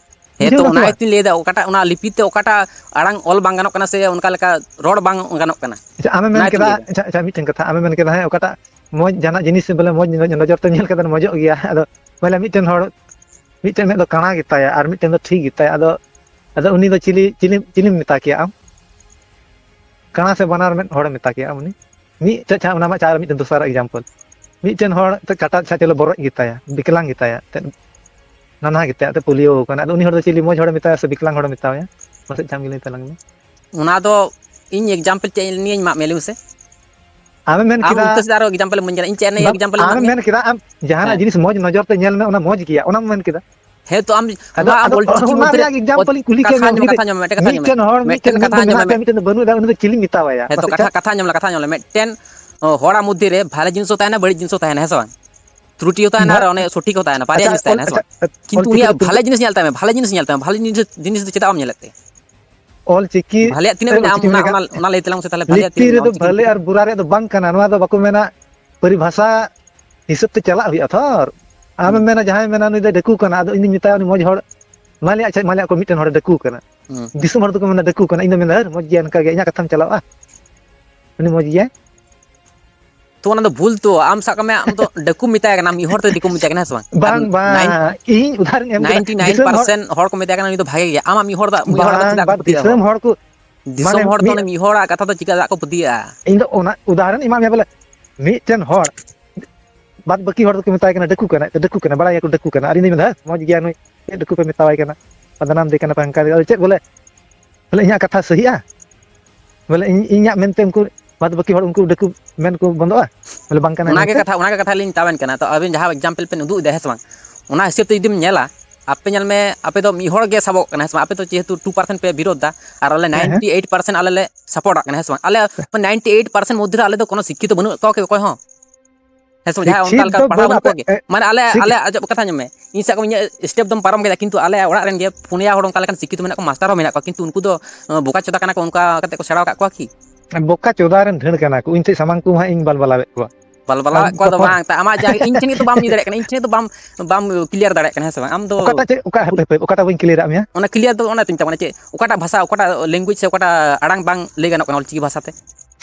ᱦᱮᱸ, ᱵᱩᱡᱷᱟᱹᱣ ᱛᱚ ᱫᱟᱢ ᱥᱮ ᱚᱱᱟ ᱵᱟᱝ? ᱜᱮᱛᱚᱧ ᱞᱟᱹᱭᱫᱟ, ᱚᱠᱟᱴᱟᱜ ᱚᱱᱟ ᱞᱤᱯᱤ ᱛᱮ ᱚᱠᱟᱴᱟᱜ ᱟᱲᱟᱝ ᱚᱞ ᱵᱟᱝ ᱜᱟᱱᱚᱜ ᱠᱟᱱᱟ ᱥᱮ ᱚᱱᱠᱟ ᱞᱮᱠᱟ ᱨᱚᱲ ᱵᱟᱝ ᱜᱟᱱᱚᱜ ᱠᱟᱱᱟ? ᱟᱪᱪᱷᱟ, ᱟᱢᱮᱢ ᱚᱱᱟ ᱢᱮᱱ ᱜᱮᱛᱚᱧ ᱠᱮᱫᱟ, ᱞᱟᱹᱭᱫᱟ᱾ ᱟᱪᱪᱷᱟ, ᱟᱪᱪᱷᱟ, ᱢᱤᱫᱴᱮᱱ ᱠᱟᱛᱷᱟ, ᱟᱢᱮᱢ ᱢᱮᱱ ᱠᱮᱫᱟ, ᱦᱮᱸ, ᱚᱠᱟᱴᱟᱜ ᱢᱚᱡᱽ ᱡᱟᱦᱟᱱᱟᱜ ᱡᱤᱱᱤᱥ ᱵᱚᱞᱮ ᱢᱚᱡᱽ ᱱᱚᱡᱚᱨ ᱛᱮᱢ ᱧᱮᱞ ᱠᱟᱛᱮ ᱢᱚᱡᱚᱜ ᱜᱮᱭᱟ᱾ ᱟᱫᱚ ᱵᱚᱞᱮ ᱢᱤᱫᱴᱮᱱ ᱦᱚᱲ, ᱢᱤᱫᱴᱮᱱ ᱢᱮᱫ ᱫᱚ ᱠᱟᱬᱟ ᱜᱮᱛᱟᱭᱟ ᱟᱨ ᱢᱤᱫᱴᱮᱱ ᱫᱚ ᱴᱷᱤᱠ ᱜᱮᱛᱟᱭᱟ᱾ ᱟᱫᱚ, ᱟᱫᱚ ᱩᱱᱤ ᱫᱚ ᱪᱤᱞᱤ, ᱪᱤᱞᱤ, ᱪᱤᱞᱤᱢ ᱢᱮᱛᱟ ᱠᱮᱭᱟ ᱟᱢ? ᱠᱟᱬᱟ ᱥᱮ ᱵᱟᱱᱟᱨ ᱢᱮᱫ ᱦᱚᱲᱮᱢ ᱢᱮᱛᱟ ᱠᱮᱭᱟ ᱟᱢ ᱩᱱᱤ? ᱢᱤᱫ, ᱟᱪᱪᱷᱟ, ᱚᱱᱟ ᱢᱟ ᱟᱪᱪᱷᱟ, ᱟᱨ ᱢᱤᱫᱴᱮᱱ ᱫᱚᱥᱟᱨ example᱾ ᱢᱤᱫᱴᱮᱱ ᱦᱚᱲ ᱛᱮ ᱠᱟᱴᱟ ᱪᱷᱟ ᱪᱚᱞᱚ ᱵᱚᱨᱚᱡ ᱜᱮᱛᱟᱭᱟ, ᱵᱤᱠᱞᱟᱝ ᱜᱮᱛᱟᱭᱟ, ᱛᱮ ᱱᱟᱱᱦᱟ ᱜᱮᱛᱟᱭᱟ, ᱛᱮ ᱯᱳᱞᱤᱭᱳ ᱠᱟᱱᱟ᱾ ᱟᱫᱚ ᱩᱱᱤ ᱦᱚᱲ ᱫᱚ ᱪᱤᱞᱤ ᱢᱚᱡᱽ ᱦᱚᱲᱮ ᱢᱮᱛᱟᱭᱟ ᱥᱮ ᱵᱤᱠᱞᱟᱝ ᱦᱚᱲᱮ ᱢᱮᱛᱟᱣᱟᱭᱟ? ᱢᱟᱥᱮ ᱟᱢ ᱜᱮ ᱞᱟᱹᱭ ᱛᱟᱞᱟᱝ ᱢᱮ᱾ ᱚᱱᱟ ᱫᱚ ᱤᱧ example ᱪᱮᱫ ᱱᱤᱭᱟᱹᱧ ᱮᱢᱟᱜ ᱢᱮᱭᱟ, ᱞᱟᱹᱭ ᱢᱮᱥᱮ? ᱟᱢᱮᱢ ᱢᱮᱱ ᱟᱢ ᱠᱮᱫᱟ, ᱩᱞᱴᱟᱹ ᱥᱤᱫᱷᱟᱹ ᱟᱨᱚ example ᱮᱢ ᱤᱢᱟᱹᱧ ᱠᱟᱱᱟ, ᱤᱧ ᱪᱮᱫ ᱨᱮᱱᱟᱜ ᱵᱟᱢ-, example ᱤᱧ ᱮᱢᱟᱜ ᱟᱢᱮᱢ ᱢᱮᱭᱟ? ᱢᱮᱱ ᱠᱮᱫᱟ, ᱟᱢ ᱡᱟᱦᱟᱱᱟᱜ ᱦᱮᱸ᱾ ᱡᱤᱱᱤᱥ ᱢᱚᱡᱽ ᱱᱚᱡᱚᱨ ᱛᱮ ᱧᱮᱞ ᱢᱮ, ᱚᱱᱟ ᱢᱚᱡᱽ ᱜᱮᱭᱟ, ᱚᱱᱟᱢ ᱢᱮᱱ ᱠᱮᱫᱟ᱾ ᱦᱮᱸ ᱛᱚ, ᱟᱢ ᱟᱫᱚ, ᱱᱚᱣᱟ ᱟᱫᱚ ᱵᱚᱞᱪᱤᱠᱤ ᱚᱱᱟ ᱢᱚᱫᱽᱫᱷᱮ ᱨᱮ ᱨᱮᱭᱟᱜ example ᱤᱧ ᱠᱩᱞᱤ ᱠᱮᱫ ᱠᱟᱛᱷᱟ ᱢᱮᱭᱟ, ᱟᱸᱡᱚᱢ ᱢᱮ, ᱢᱤᱫᱴᱮᱱ, ᱠᱟᱛᱷᱟ ᱟᱸᱡᱚᱢ ᱢᱮ, ᱢᱤᱫᱴᱮᱱ ᱢᱤᱫᱴᱮᱱ ᱦᱚᱲ, ᱢᱤᱫᱴᱮᱱ ᱢᱤᱫᱴᱮᱱ ᱠᱟᱛᱷᱟ ᱢᱮᱱᱫᱚ ᱟᱸᱡᱚᱢ ᱢᱮ, ᱢᱮᱱᱟᱜ ᱛᱟᱭᱟ, ᱢᱤᱫᱴᱮᱱ ᱫᱚ ᱵᱟᱹᱱᱩᱜ ᱛᱟᱭᱟ, ᱩᱱᱤ ᱫᱚ ᱪᱤᱞᱤᱢ ᱢᱮᱛᱟᱣᱟᱭᱟ? ᱦᱮᱸ ᱛᱚ, ᱢᱟᱥᱮ ᱠᱟᱛᱷᱟ, ᱪᱟ- ᱠᱟᱛᱷᱟ ᱟᱸᱡᱚᱢ ᱞᱮ, ᱠᱟᱛᱷᱟ ᱟᱸᱡᱚᱢ ᱞᱮ, ᱢᱤᱫᱴᱮᱱ, ᱚ, ᱦᱚᱲᱟᱜ ᱢᱚᱫᱽᱫᱷᱮ ᱨᱮ ᱵᱷᱟᱞᱮ ᱡᱤᱱᱤᱥ ᱦᱚᱸ ᱛᱟᱦᱮᱱᱟ, ᱵᱟᱹᱲᱤᱡ ᱡᱤᱱᱤᱥ ᱦᱚᱸ ᱛᱟᱦᱮᱱᱟ, ᱦᱮᱸ ᱥᱮ ᱵᱟᱝ? ᱛᱨᱩᱴᱤ ᱦᱚᱸ ᱛᱟᱦᱮᱱᱟ ᱟᱨ ᱵᱷᱟ-, ᱚᱱᱮ ᱥᱚᱴᱷᱤᱠ ᱦᱚᱸ ᱛᱟᱦᱮᱱᱟ, ᱵᱟᱨᱭᱟ ᱟᱪᱪᱷᱟ, ᱡᱤᱱᱤᱥ ᱚᱞ-, ᱛᱟᱦᱮᱱᱟ, ᱦᱮᱸ ᱥᱮ ᱟᱪᱪᱷᱟ, ᱵᱟᱝ? ᱠᱤᱱᱛᱩ ᱚᱞᱪᱤᱠᱤ ᱩᱱᱤᱭᱟᱜ ᱛᱮ ᱯᱩᱨᱟᱹ ᱵᱷᱟᱞᱮ ᱡᱤᱱᱤᱥ ᱧᱮᱞ ᱛᱟᱭ ᱢᱮ, ᱵᱷᱟᱞᱮ ᱡᱤᱱᱤᱥ ᱧᱮᱞ ᱛᱟᱭ ᱢᱮ, ᱵᱷᱟᱞᱮ ᱡᱤᱱᱤᱥ, ᱡᱤᱱᱤᱥ ᱫᱚ ᱪᱮᱫᱟᱜ ᱵᱟᱢ ᱧᱮᱞᱮᱫ ᱛᱟᱭᱟ? ᱚᱞᱪᱤᱠᱤ ᱵᱷᱟᱞᱮᱭᱟᱜ ᱛᱤᱱᱟᱹᱜ ᱢᱮᱱᱟᱜᱼᱟ, ᱚᱞᱪᱤᱠᱤ ᱚᱱᱟ, ᱢᱮᱱᱟᱜᱼᱟ᱾ ᱚᱱᱟ ᱞᱟᱹᱭ ᱛᱟᱞᱟᱝ ᱢᱮᱥᱮ ᱛᱟᱦᱞᱮ, ᱵᱷᱟᱞᱮᱭᱟᱜ ᱞᱤᱯᱤ ᱛᱤᱱᱟᱹᱜ ᱢᱮᱱᱟᱜᱼᱟ ᱨᱮᱫᱚ ᱚᱞᱪᱤᱠᱤ ᱵᱷᱟᱞᱮ ᱞᱤᱯᱤ? ᱟᱨ ᱵᱩᱨᱟ ᱨᱮᱭᱟᱜ ᱫᱚ ᱵᱟᱝ ᱠᱟᱱᱟ, ᱱᱚᱣᱟ ᱫᱚ ᱵᱟᱠᱚ ᱢᱮᱱᱟ ᱯᱚᱨᱤᱵᱷᱟᱥᱟ ᱦᱤᱥᱟᱹᱵ ᱛᱮ ᱪᱟᱞᱟᱜ ᱦᱩᱭᱩᱜᱼᱟ ᱛᱷᱚᱨ᱾ ᱟᱢᱮᱢ ᱦᱩᱸ᱾ ᱢᱮᱱᱟ, ᱡᱟᱦᱟᱸᱭ ᱢᱮᱱᱟ ᱱᱩᱭ ᱫᱚᱭ ᱰᱟᱹᱠᱩ ᱠᱟᱱᱟ, ᱟᱫᱚ ᱤᱧ ᱫᱩᱧ ᱢᱮᱛᱟᱭᱟ ᱩᱱᱤ ᱢᱚᱡᱽ ᱦᱚᱲ, ᱢᱟᱱᱞᱤᱭᱟ, ᱟᱪᱪᱷᱟ, ᱢᱟᱱᱞᱤᱭᱟ ᱠᱚ ᱢᱤᱫᱴᱮᱱ ᱦᱚᱲᱮ ᱰᱟᱹᱠᱩ ᱠᱟᱱᱟ᱾ ᱦᱩᱸ᱾ ᱫᱤᱥᱚᱢ ᱦᱚᱲ ᱫᱚᱠᱚ ᱢᱮᱱᱟ ᱰᱟᱹᱠᱩ ᱠᱟᱱᱟ, ᱤᱧ ᱫᱚ ᱢᱮᱱᱟ, "ᱦᱟᱹᱨ, ᱢᱚᱡᱽ ᱜᱮᱭᱟ, ᱚᱱᱠᱟ ᱜᱮ ᱤᱧᱟᱹᱜ ᱠᱟᱛᱷᱟᱢ ᱪᱟᱞᱟᱣᱟ, ᱩᱱᱤ ᱢᱚᱡᱽ ᱜᱮᱭᱟᱭ᱾" ᱛᱚ ᱚᱱᱟ ᱫᱚ ᱵᱷᱩᱞ ᱛᱚ, ᱟᱢ ᱥᱟᱵ ᱠᱟᱜ ᱢᱮ, ᱟᱢ ᱫᱚ ᱰᱟᱹᱠᱩᱢ ᱢᱮᱛᱟᱭ ᱠᱟᱱᱟ, ᱢᱤᱫ ᱦᱚᱲ ᱛᱮ ᱰᱟᱹᱠᱩᱢ ᱢᱮᱛᱟᱭ ᱠᱟᱱᱟ, ᱦᱮᱸ ᱥᱮ ᱵᱟᱝ? ᱟᱨ ᱵᱟᱝ, ᱱᱟᱭᱤᱱ-, ᱵᱟᱝ, ᱤᱧ ᱩᱫᱟᱦᱚᱨᱚᱱ ᱮᱢ ᱠᱮᱫᱟ᱾ ᱱᱟᱭᱤᱱᱴᱤ ᱱᱟᱭᱤᱱ ᱯᱟᱨᱥᱮᱱᱴ ᱦᱚᱲ ᱠᱚ ᱢᱮᱛᱟᱭ ᱠᱟᱱᱟ, "ᱩᱱᱤ ᱫᱚ ᱵᱷᱟᱜᱮ ᱜᱮᱭᱟ", ᱟᱢᱟᱜ ᱢᱤᱫ ᱦᱚᱲ ᱫᱚ, ᱢᱤᱫ ᱦᱚᱲ ᱟᱞᱟᱫᱟ ᱵᱟᱝ, ᱪᱮᱫᱟᱜ ᱠᱚ ᱵᱟᱝ, ᱯᱟᱹᱛᱭᱟᱹᱜᱼᱟ ᱫᱤᱥᱚᱢ ᱦᱚᱲ? ᱦᱚᱲ ᱠᱚ, ᱫᱤᱥᱚᱢ ᱢᱟᱱᱮ ᱦᱚᱲ ᱫᱚ ᱢᱤᱫ ᱚᱱᱮ ᱢᱤᱫ ᱦᱚᱲᱟᱜ ᱠᱟᱛᱷᱟ ᱫᱚ ᱪᱤᱠᱟᱹ ᱫᱟᱜ ᱠᱚ ᱯᱟᱹᱛᱭᱟᱹᱜᱼᱟ? ᱤᱧ ᱫᱚ ᱚᱱᱟ ᱩᱫᱟᱦᱚᱨᱚᱱ ᱮᱢᱟᱜ ᱢᱮᱭᱟ ᱵᱚᱞᱮ, ᱢᱤᱫᱴᱮᱱ ᱦᱚᱲ ᱵᱟᱫ ᱵᱟᱹᱠᱤ ᱦᱚᱲ ᱫᱚᱠᱚ ᱢᱮᱛᱟᱭ ᱠᱟᱱᱟ, "ᱰᱟᱹᱠᱩ ᱠᱟᱱᱟᱭ, ᱰᱟᱹᱠᱩ ᱠᱟᱱᱟᱭ", ᱵᱟᱲᱟᱭᱟᱠᱚ ᱰᱟᱹᱠᱩ ᱠᱟᱱᱟ, ᱟᱨ ᱤᱧ ᱫᱩᱧ ᱢᱮᱱᱫᱟ, "ᱦᱟᱹᱴ, ᱢᱚᱡᱽ ᱜᱮᱭᱟ ᱱᱩᱭ, ᱪᱮᱫ ᱰᱟᱹᱠᱩ ᱯᱮ ᱢᱮᱛᱟᱣᱟᱭ ᱠᱟᱱᱟ?" ᱵᱟᱫᱱᱟᱢ ᱫᱮ ᱠᱟᱱᱟ ᱯᱮ, ᱦᱟᱱᱠᱟ ᱫᱮ, ᱟᱫᱚ ᱪᱮᱫ ᱵᱚᱞᱮ, ᱵᱚᱞᱮ ᱤᱧᱟᱹᱜ ᱠᱟᱛᱷᱟ ᱥᱟᱹᱦᱤᱜᱼᱟ? ᱵᱚᱞᱮ ᱤᱧ, ᱤᱧᱟᱹᱜ ᱢᱮᱱᱛᱮ ᱩᱱᱠᱩ ᱵᱟᱫ ᱵᱟᱹᱠᱤ ᱦᱚᱲ ᱩᱱᱠᱩ ᱰᱟᱹᱠᱩ ᱢᱮᱱ ᱠᱚ ᱵᱚᱱᱫᱚᱜᱼᱟ? ᱵᱚᱞᱮ ᱵᱟᱝ ᱠᱟᱱᱟᱭ ᱚᱱᱟ ᱜᱮ ᱢᱮᱱᱛᱮ? ᱠᱟᱛᱷᱟ, ᱚᱱᱟ ᱜᱮ ᱠᱟᱛᱷᱟ ᱞᱤᱧ ᱢᱮᱛᱟᱵᱮᱱ ᱠᱟᱱᱟ᱾ ᱛᱚ ᱟᱵᱮᱱ ᱡᱟᱦᱟᱸ example ᱵᱮᱱ ᱩᱫᱩᱜ ᱮᱫᱟ, ᱦᱮᱸ ᱥᱮ ᱵᱟᱝ? ᱚᱱᱟ ᱦᱤᱥᱟᱹᱵ ᱛᱮ ᱡᱩᱫᱤᱢ ᱧᱮᱞᱟ, ᱟᱯᱮ ᱧᱮᱞ ᱢᱮ, ᱟᱯᱮ ᱫᱚ ᱢᱤᱫ ᱦᱚᱲ ᱜᱮ ᱥᱟᱵᱚᱜ ᱠᱟᱱᱟ, ᱦᱮᱸ ᱥᱮ ᱵᱟᱝ? ᱟᱯᱮ ᱫᱚ ᱡᱮᱦᱮᱛᱩ two percent ᱯᱮ ᱵᱤᱨᱳᱫᱷ ᱫᱟ, ᱟᱨ ᱟᱞᱮ ᱦᱮᱸ, ᱦᱮᱸ᱾ ninety eight percent ᱟᱞᱮ ᱞᱮ support ᱟᱜ ᱠᱟᱱᱟ, ᱦᱮᱸ ᱥᱮ ᱵᱟᱝ? ᱟᱞᱮ ninety eight percent ᱢᱚᱫᱽᱫᱷᱮ ᱨᱮ ᱟᱞᱮ ᱫᱚ ᱠᱳᱱᱳ ᱥᱤᱠᱠᱷᱤᱛᱚ ᱵᱟᱹᱱᱩᱜ ᱠᱚᱣᱟ ᱠᱤ ᱚᱠᱚᱭ ᱦᱚᱸ? ᱦᱮᱸ ᱥᱮ ᱵᱟᱝ? ᱡᱟᱦᱟᱸᱭ ᱚᱱᱠᱟ ᱥᱤᱠᱠᱷᱤᱛ ᱞᱮᱠᱟ ᱫᱚ ᱯᱟᱲᱦᱟᱣ ᱵᱟᱹᱱᱩᱜ ᱵᱟᱹᱱᱩᱜ ᱟᱯᱮ, ᱠᱚᱣᱟ ᱜᱮ᱾ ᱮ, ᱢᱟᱱᱮ ᱟᱞᱮ, ᱥᱤᱠᱠᱷᱤᱛ ᱟᱞᱮ, ᱟᱸᱡᱚᱢ, ᱠᱟᱛᱷᱟ ᱟᱸᱡᱚᱢ ᱢᱮ, ᱤᱧ ᱥᱟᱵ ᱠᱟᱜ ᱢᱮ, ᱤᱧᱟᱹᱜ step ᱫᱚᱢ ᱯᱟᱨᱚᱢ ᱠᱮᱫᱟ, ᱠᱤᱱᱛᱩ ᱟᱞᱮ ᱚᱲᱟᱜ ᱨᱮᱱ ᱜᱮ ᱯᱩᱱᱭᱟ ᱦᱚᱲ ᱚᱱᱠᱟ ᱞᱮᱠᱟᱱ ᱥᱤᱠᱠᱷᱤᱛ ᱢᱮᱱᱟᱜ ᱠᱚᱣᱟ, ᱢᱟᱥᱴᱟᱨ ᱦᱚᱸ ᱢᱮᱱᱟᱜ ᱠᱚᱣᱟ, ᱠᱤᱱᱛᱩ ᱩᱱᱠᱩ ᱫᱚ, ᱮ, ᱵᱚᱠᱟ ᱪᱚᱫᱟ ᱠᱟᱱᱟ ᱠᱚ, ᱚᱱᱠᱟ ᱠᱟᱛᱮ ᱠᱚ ᱥᱮᱬᱟ ᱟᱠᱟᱫ ᱠᱚᱣᱟ ᱠᱤ? ᱵᱚᱠᱟ ᱪᱚᱫᱟ ᱨᱮᱱ ᱰᱷᱟᱹᱲ ᱠᱟᱱᱟ ᱠᱚ, ᱤᱧ ᱴᱷᱮᱱ ᱥᱟᱢᱟᱝ ᱠᱚ ᱦᱟᱸᱜ ᱤᱧ ᱵᱟᱞᱵᱟᱞᱟᱣᱮᱫ ᱠᱚᱣᱟ᱾ ᱵᱟᱞᱵᱟᱞᱟᱣᱮᱫ ᱠᱚᱣᱟ ᱫᱚ ᱵᱟᱝ, ᱛᱟ-, ᱟᱢᱟᱜ ᱡᱟᱦᱟᱸ, ᱤᱧ ᱴᱷᱮᱱ ᱜᱮᱛᱚ ᱵᱟᱢ ᱤᱭᱟᱹ ᱫᱟᱲᱮᱭᱟᱜ ᱠᱟᱱᱟ, ᱤᱧ ᱴᱷᱮᱱ ᱫᱚ ᱵᱟᱢ, ᱵᱟᱢ clear ᱫᱟᱲᱮᱭᱟᱜ ᱠᱟᱱᱟ, ᱦᱮᱸ ᱥᱮ ᱵᱟᱝ? ᱟᱢ ᱫᱚ ᱚᱠᱟᱴᱟᱜ ᱪᱮᱫ, ᱚᱠᱟ, ᱦᱟᱯᱮ, ᱦᱟᱯᱮ, ᱚᱠᱟᱴᱟᱜ ᱵᱟᱹᱧ clear ᱟᱫ ᱢᱮᱭᱟ? ᱚᱱᱟ clear ᱫᱚ ᱚᱱᱟ ᱛᱤᱧ ᱛᱟᱵᱚᱱᱟ, ᱪᱮᱫ, ᱚᱠᱟᱴᱟᱜ ᱵᱷᱟᱥᱟ, ᱚᱠᱟᱴᱟᱜ language ᱥᱮ ᱚᱠᱟᱴᱟᱜ ᱟᱲᱟᱝ ᱵᱟᱝ ᱞᱟᱹᱭ ᱜᱟᱱᱚᱜ ᱠᱟᱱᱟ ᱚᱞᱪᱤᱠᱤ ᱵᱷᱟᱥᱟᱛᱮ?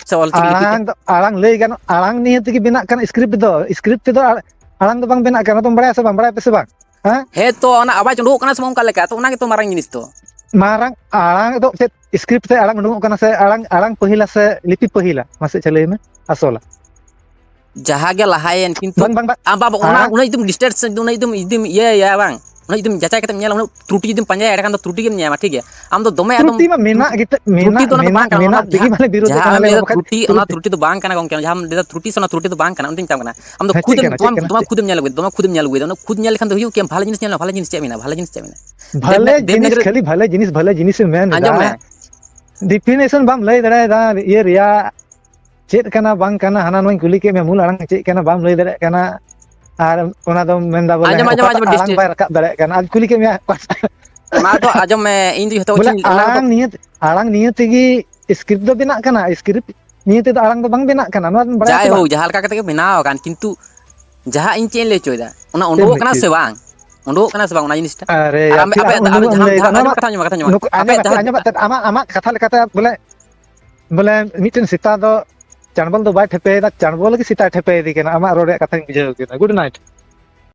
ᱥᱮ ᱚᱞᱪᱤᱠᱤ ᱞᱤᱯᱤ ᱛᱮ? ᱟᱲᱟᱝ ᱫᱚ, ᱟᱲᱟᱝ ᱞᱟᱹᱭ ᱜᱟᱱᱚᱜ, ᱟᱲᱟᱝ ᱱᱤᱭᱮ ᱛᱮᱜᱮ ᱵᱮᱱᱟᱜ ᱠᱟᱱᱟ script ᱫᱚ᱾ Script ᱛᱮᱫᱚ ᱟᱲ-, ᱟᱲᱟᱝ ᱫᱚ ᱵᱟᱝ ᱵᱮᱱᱟᱜ ᱠᱟᱱᱟ, ᱚᱱᱟ ᱫᱚᱢ ᱵᱟᱲᱟᱭᱟ ᱥᱮ ᱵᱟᱝ? ᱵᱟᱲᱟᱭᱟ ᱯᱮ ᱥᱮ ᱵᱟᱝ? ᱦᱮᱸ? ᱦᱮᱸ ᱛᱚ, ᱚᱱᱟ ᱟᱣᱟᱡᱽ ᱩᱰᱩᱠᱚᱜ ᱠᱟᱱᱟ ᱥᱮ ᱵᱟᱝ ᱚᱱᱠᱟ ᱞᱮᱠᱟ? ᱛᱚ, ᱚᱱᱟ ᱜᱮᱛᱚ ᱢᱟᱨᱟᱝ ᱡᱤᱱᱤᱥ ᱫᱚ᱾ ᱢᱟᱨᱟᱝ ᱟᱲᱟᱝ ᱫᱚ ᱪᱮᱫ script ᱛᱮ ᱟᱲᱟᱝ ᱩᱰᱩᱠᱚᱜ ᱠᱟᱱᱟ ᱥᱮ ᱟᱲᱟᱝ, ᱟᱲᱟᱝ ᱯᱟᱹᱦᱤᱞᱟ ᱥᱮ ᱞᱤᱯᱤ ᱯᱟᱹᱦᱤᱞᱟ? ᱢᱟᱥᱮ ᱟᱪᱪᱷᱟ ᱞᱟᱹᱭ ᱢᱮ, ᱟᱥᱚᱞᱟ᱾ ᱡᱟᱦᱟᱸ ᱜᱮ ᱞᱟᱦᱟᱭᱮᱱ, ᱠᱤᱱᱛᱩ ᱵᱟᱝ ᱵᱟᱝ ᱵᱟᱝ ᱟᱢ ᱵᱟᱵᱟ ᱚᱱᱟ ᱟᱲᱟᱝ ᱩᱱᱟᱹᱜ ᱡᱩᱫᱤᱢ ᱰᱤᱥᱴᱮᱱᱥ ᱩᱱᱟᱹᱜ ᱡᱩᱫᱤᱢ ᱤᱭᱟᱹᱭᱟ ᱵᱟᱝ, ᱩᱱᱟᱹᱜ ᱡᱩᱫᱤᱢ ᱡᱟᱪᱟᱭ ᱠᱟᱛᱮᱢ ᱧᱮᱞᱟ, ᱩᱱᱟᱹᱜ ᱛᱨᱩᱴᱤ ᱡᱩᱫᱤᱢ ᱯᱟᱸᱡᱟᱭᱟ, ᱮᱸᱰᱮᱠᱷᱟᱱ ᱫᱚ ᱛᱨᱩᱴᱤ ᱜᱮᱢ ᱧᱟᱢᱟ, ᱴᱷᱤᱠ ᱜᱮᱭᱟ? ᱟᱢ ᱫᱚ ᱫᱚᱢᱮ ᱟᱫᱚᱢ ᱛᱨᱩᱴᱤ ᱢᱟ ᱢᱮᱱᱟᱜ ᱜᱮᱛᱮ ᱛᱨᱩᱴᱤ ᱢᱮᱱᱟᱜ ᱫᱚ ᱚᱱᱟ ᱫᱚ ᱵᱟᱝ ᱢᱮᱱᱟᱜ ᱠᱟᱱᱟ, ᱚᱱᱟ ᱢᱮᱱᱟᱜ ᱛᱮᱜᱮ ᱢᱟᱱᱮ ᱵᱤᱨᱳᱫᱷᱚᱜ ᱡᱟᱦᱟᱸ ᱟᱢ ᱠᱟᱱᱟᱞᱮ ᱞᱟᱹᱭᱫᱟ ᱵᱟᱠᱷᱟᱡ ᱛᱨᱩᱴᱤ, ᱚᱱᱟ ᱵᱤᱨᱳᱫᱷ ᱛᱨᱩᱴᱤ ᱫᱚ ᱵᱟᱝ ᱠᱟᱱᱟ ᱜᱚᱝᱠᱮ, ᱡᱟᱦᱟᱸ ᱟᱢ ᱞᱟᱹᱭᱫᱟ ᱛᱨᱩᱴᱤ ᱥᱮ ᱚᱱᱟ ᱛᱨᱩᱴᱤ ᱫᱚ ᱵᱟᱝ ᱠᱟᱱᱟ, ᱚᱱᱟᱧ ᱢᱮᱛᱟᱢ ᱠᱟᱱᱟ᱾ ᱟᱢ ᱫᱚ ᱦᱮᱸ, ᱠᱷᱩᱫ ᱴᱷᱤᱠ ᱮᱢ ᱠᱟᱱᱟ, ᱫᱚᱢᱮ ᱴᱷᱤᱠ ᱠᱟᱱᱟ, ᱫᱚᱢᱮ ᱴᱷᱤᱠ ᱠᱟᱱᱟ᱾ ᱠᱷᱩᱫ ᱮᱢ ᱧᱮᱞ ᱟᱹᱜᱩᱭᱮᱫᱟ, ᱚᱱᱟ ᱠᱷᱩᱫ ᱧᱮᱞ ᱞᱮᱠᱷᱟᱱ ᱫᱚ ᱦᱩᱭᱩᱜ ᱜᱮᱭᱟ, ᱵᱷᱟᱞᱮ ᱡᱤᱱᱤᱥ ᱧᱮᱞ ᱢᱮ, ᱵᱷᱟᱞᱮ ᱡᱤᱱᱤᱥ ᱪᱮᱫ ᱢᱮᱱᱟᱜᱼᱟ, ᱵᱷᱟᱞᱮ ᱡᱤᱱᱤᱥ ᱪᱮᱫ ᱢᱮᱱᱟᱜᱼᱟ? ᱵᱷᱟᱞᱮ ᱫᱮᱵᱽᱱᱟ-, ᱡᱤᱱᱤᱥ ᱫᱮᱵᱽᱱᱟᱜᱚᱨᱤ ᱠᱷᱟᱹᱞᱤ ᱵᱷᱟᱞᱮ ᱡᱤᱱᱤᱥ, ᱵᱷᱟᱞᱮ ᱡᱤᱱᱤᱥ ᱮᱢ ᱢᱮᱱ ᱮᱫᱟ᱾ ᱟᱸᱡᱚᱢ ᱢᱮ, ᱰᱤᱯᱷᱤᱱᱮᱥᱚᱱ ᱵᱟᱢ ᱞᱟᱹᱭ ᱫᱟᱲᱮᱭᱟᱫᱟ ᱤᱭᱟᱹ ᱨᱮᱭᱟᱜ, ᱪᱮᱫ ᱠᱟᱱᱟ ᱵᱟᱝ ᱠᱟᱱᱟ, ᱦᱟᱱᱟ ᱱᱚᱣᱟᱧ ᱠᱩᱞᱤ ᱠᱮᱫ ᱢᱮᱭᱟ, ᱢᱩᱞ ᱟᱲᱟᱝ ᱪᱮᱫ ᱠᱟᱱᱟ ᱵᱟᱢ ᱞᱟᱹᱭ ᱫᱟᱲᱮᱭᱟᱜ ᱠᱟᱱᱟ, ᱟᱨ ᱚᱱᱟ ᱫᱚᱢ ᱢᱮᱱᱫᱟ ᱵᱚᱞᱮ ᱟᱸᱡᱚᱢ, ᱟᱸᱡᱚᱢ, ᱚᱠᱟᱴᱟᱜ ᱟᱸᱡᱚᱢ, ᱟᱲᱟᱝ ᱰᱤᱥᱴᱤ-, ᱵᱟᱭ ᱨᱟᱠᱟᱵ ᱫᱟᱲᱮᱭᱟᱜ ᱠᱟᱱᱟ᱾ ᱟᱨ ᱠᱩᱞᱤ ᱠᱮᱫ ᱢᱮᱭᱟ ᱚᱠᱟᱴᱟᱜ? ᱚᱱᱟ ᱫᱚ ᱟᱸᱡᱚᱢ ᱢᱮ, ᱤᱧ ᱫᱚ ᱡᱷᱚᱛᱚ ᱵᱚᱞᱮ ᱠᱤᱪᱷᱩᱧ, ᱚᱱᱟ ᱫᱚ ᱟᱲᱟᱝ ᱱᱤᱭᱮ, ᱟᱲᱟᱝ ᱱᱤᱭᱮ ᱛᱮᱜᱮ ᱥᱠᱨᱤᱯᱴ ᱫᱚ ᱵᱮᱱᱟᱜ ᱠᱟᱱᱟ, ᱥᱠᱨᱤᱯᱴ ᱱᱤᱭᱮ ᱛᱮᱫᱚ ᱟᱲᱟᱝ ᱫᱚ ᱵᱟᱝ ᱵᱮᱱᱟᱜ ᱠᱟᱱᱟ, ᱱᱚᱣᱟ ᱵᱚᱱ ᱵᱟᱲᱟᱭᱟ ᱥᱮ ᱡᱟᱭᱦᱳᱠ, ᱵᱟᱝ? ᱡᱟᱦᱟᱸ ᱞᱮᱠᱟ ᱠᱟᱛᱮ ᱜᱮ ᱵᱮᱱᱟᱣ ᱟᱠᱟᱱ, ᱠᱤᱱᱛᱩ ᱡᱟᱦᱟᱸ ᱤᱧ ᱪᱮᱫ ᱤᱧ ᱞᱟᱹᱭ ᱦᱚᱪᱚᱭᱮᱫᱟ, ᱚᱱᱟ ᱪᱮᱫ ᱮᱢ ᱩᱰᱩᱠᱚᱜ ᱞᱟᱹᱭ ᱠᱟᱱᱟ ᱥᱮ ᱦᱚᱪᱚᱭᱮᱫᱟ? ᱵᱟᱝ? ᱩᱰᱩᱠᱚᱜ ᱠᱟᱱᱟ ᱥᱮ ᱵᱟᱝ ᱚᱱᱟ ᱡᱤᱱᱤᱥᱴᱟ? ᱟᱨᱮ ᱟᱨ ᱭᱟ, ᱟᱯᱮ, ᱪᱮᱫᱟᱜ ᱟᱯᱮᱭᱟᱜ ᱫᱷᱟ-, ᱩᱰᱩᱠᱚᱜ ᱮᱢ ᱡᱟᱦᱟᱸ, ᱞᱟᱹᱭ ᱮᱫᱟ? ᱡᱟᱦᱟᱸ, ᱱᱚᱣᱟ ᱟᱸᱡᱚᱢ ᱢᱟ ᱢᱮ, ᱠᱟᱛᱷᱟ ᱟᱸᱡᱚᱢ ᱢᱮ, ᱠᱟᱛᱷᱟ ᱟᱸᱡᱚᱢ ᱢᱮ, ᱱᱩᱠᱩ ᱟᱸᱡᱚᱢ ᱟᱯᱮᱭᱟᱜ ᱢᱮ, ᱡᱟᱦᱟᱸ ᱟᱸᱡᱚᱢ ᱢᱮ, ᱟᱢᱟᱜ, ᱟᱢᱟᱜ ᱠᱟᱛᱷᱟ ᱞᱮᱠᱟᱛᱮ ᱵᱚᱞᱮ, ᱵᱚᱞᱮ ᱢᱤᱫᱴᱮᱱ ᱥᱮᱛᱟ ᱫᱚ ᱪᱟᱬᱵᱚᱞ ᱞᱟᱹᱜᱤᱫ ᱥᱮᱛᱟᱭ ᱴᱷᱮᱯᱮᱭᱮᱫᱟ, ᱪᱟᱬᱵᱚᱞ ᱞᱟᱹᱜᱤᱫ ᱥᱮᱛᱟᱭ ᱴᱷᱮᱯᱮᱭᱮᱫᱮ ᱠᱟᱱᱟ, ᱟᱢᱟᱜ ᱨᱚᱲ ᱨᱮᱭᱟᱜ ᱠᱟᱛᱷᱟᱧ ᱵᱩᱡᱷᱟᱹᱣ ᱠᱮᱫᱟ᱾ Good night.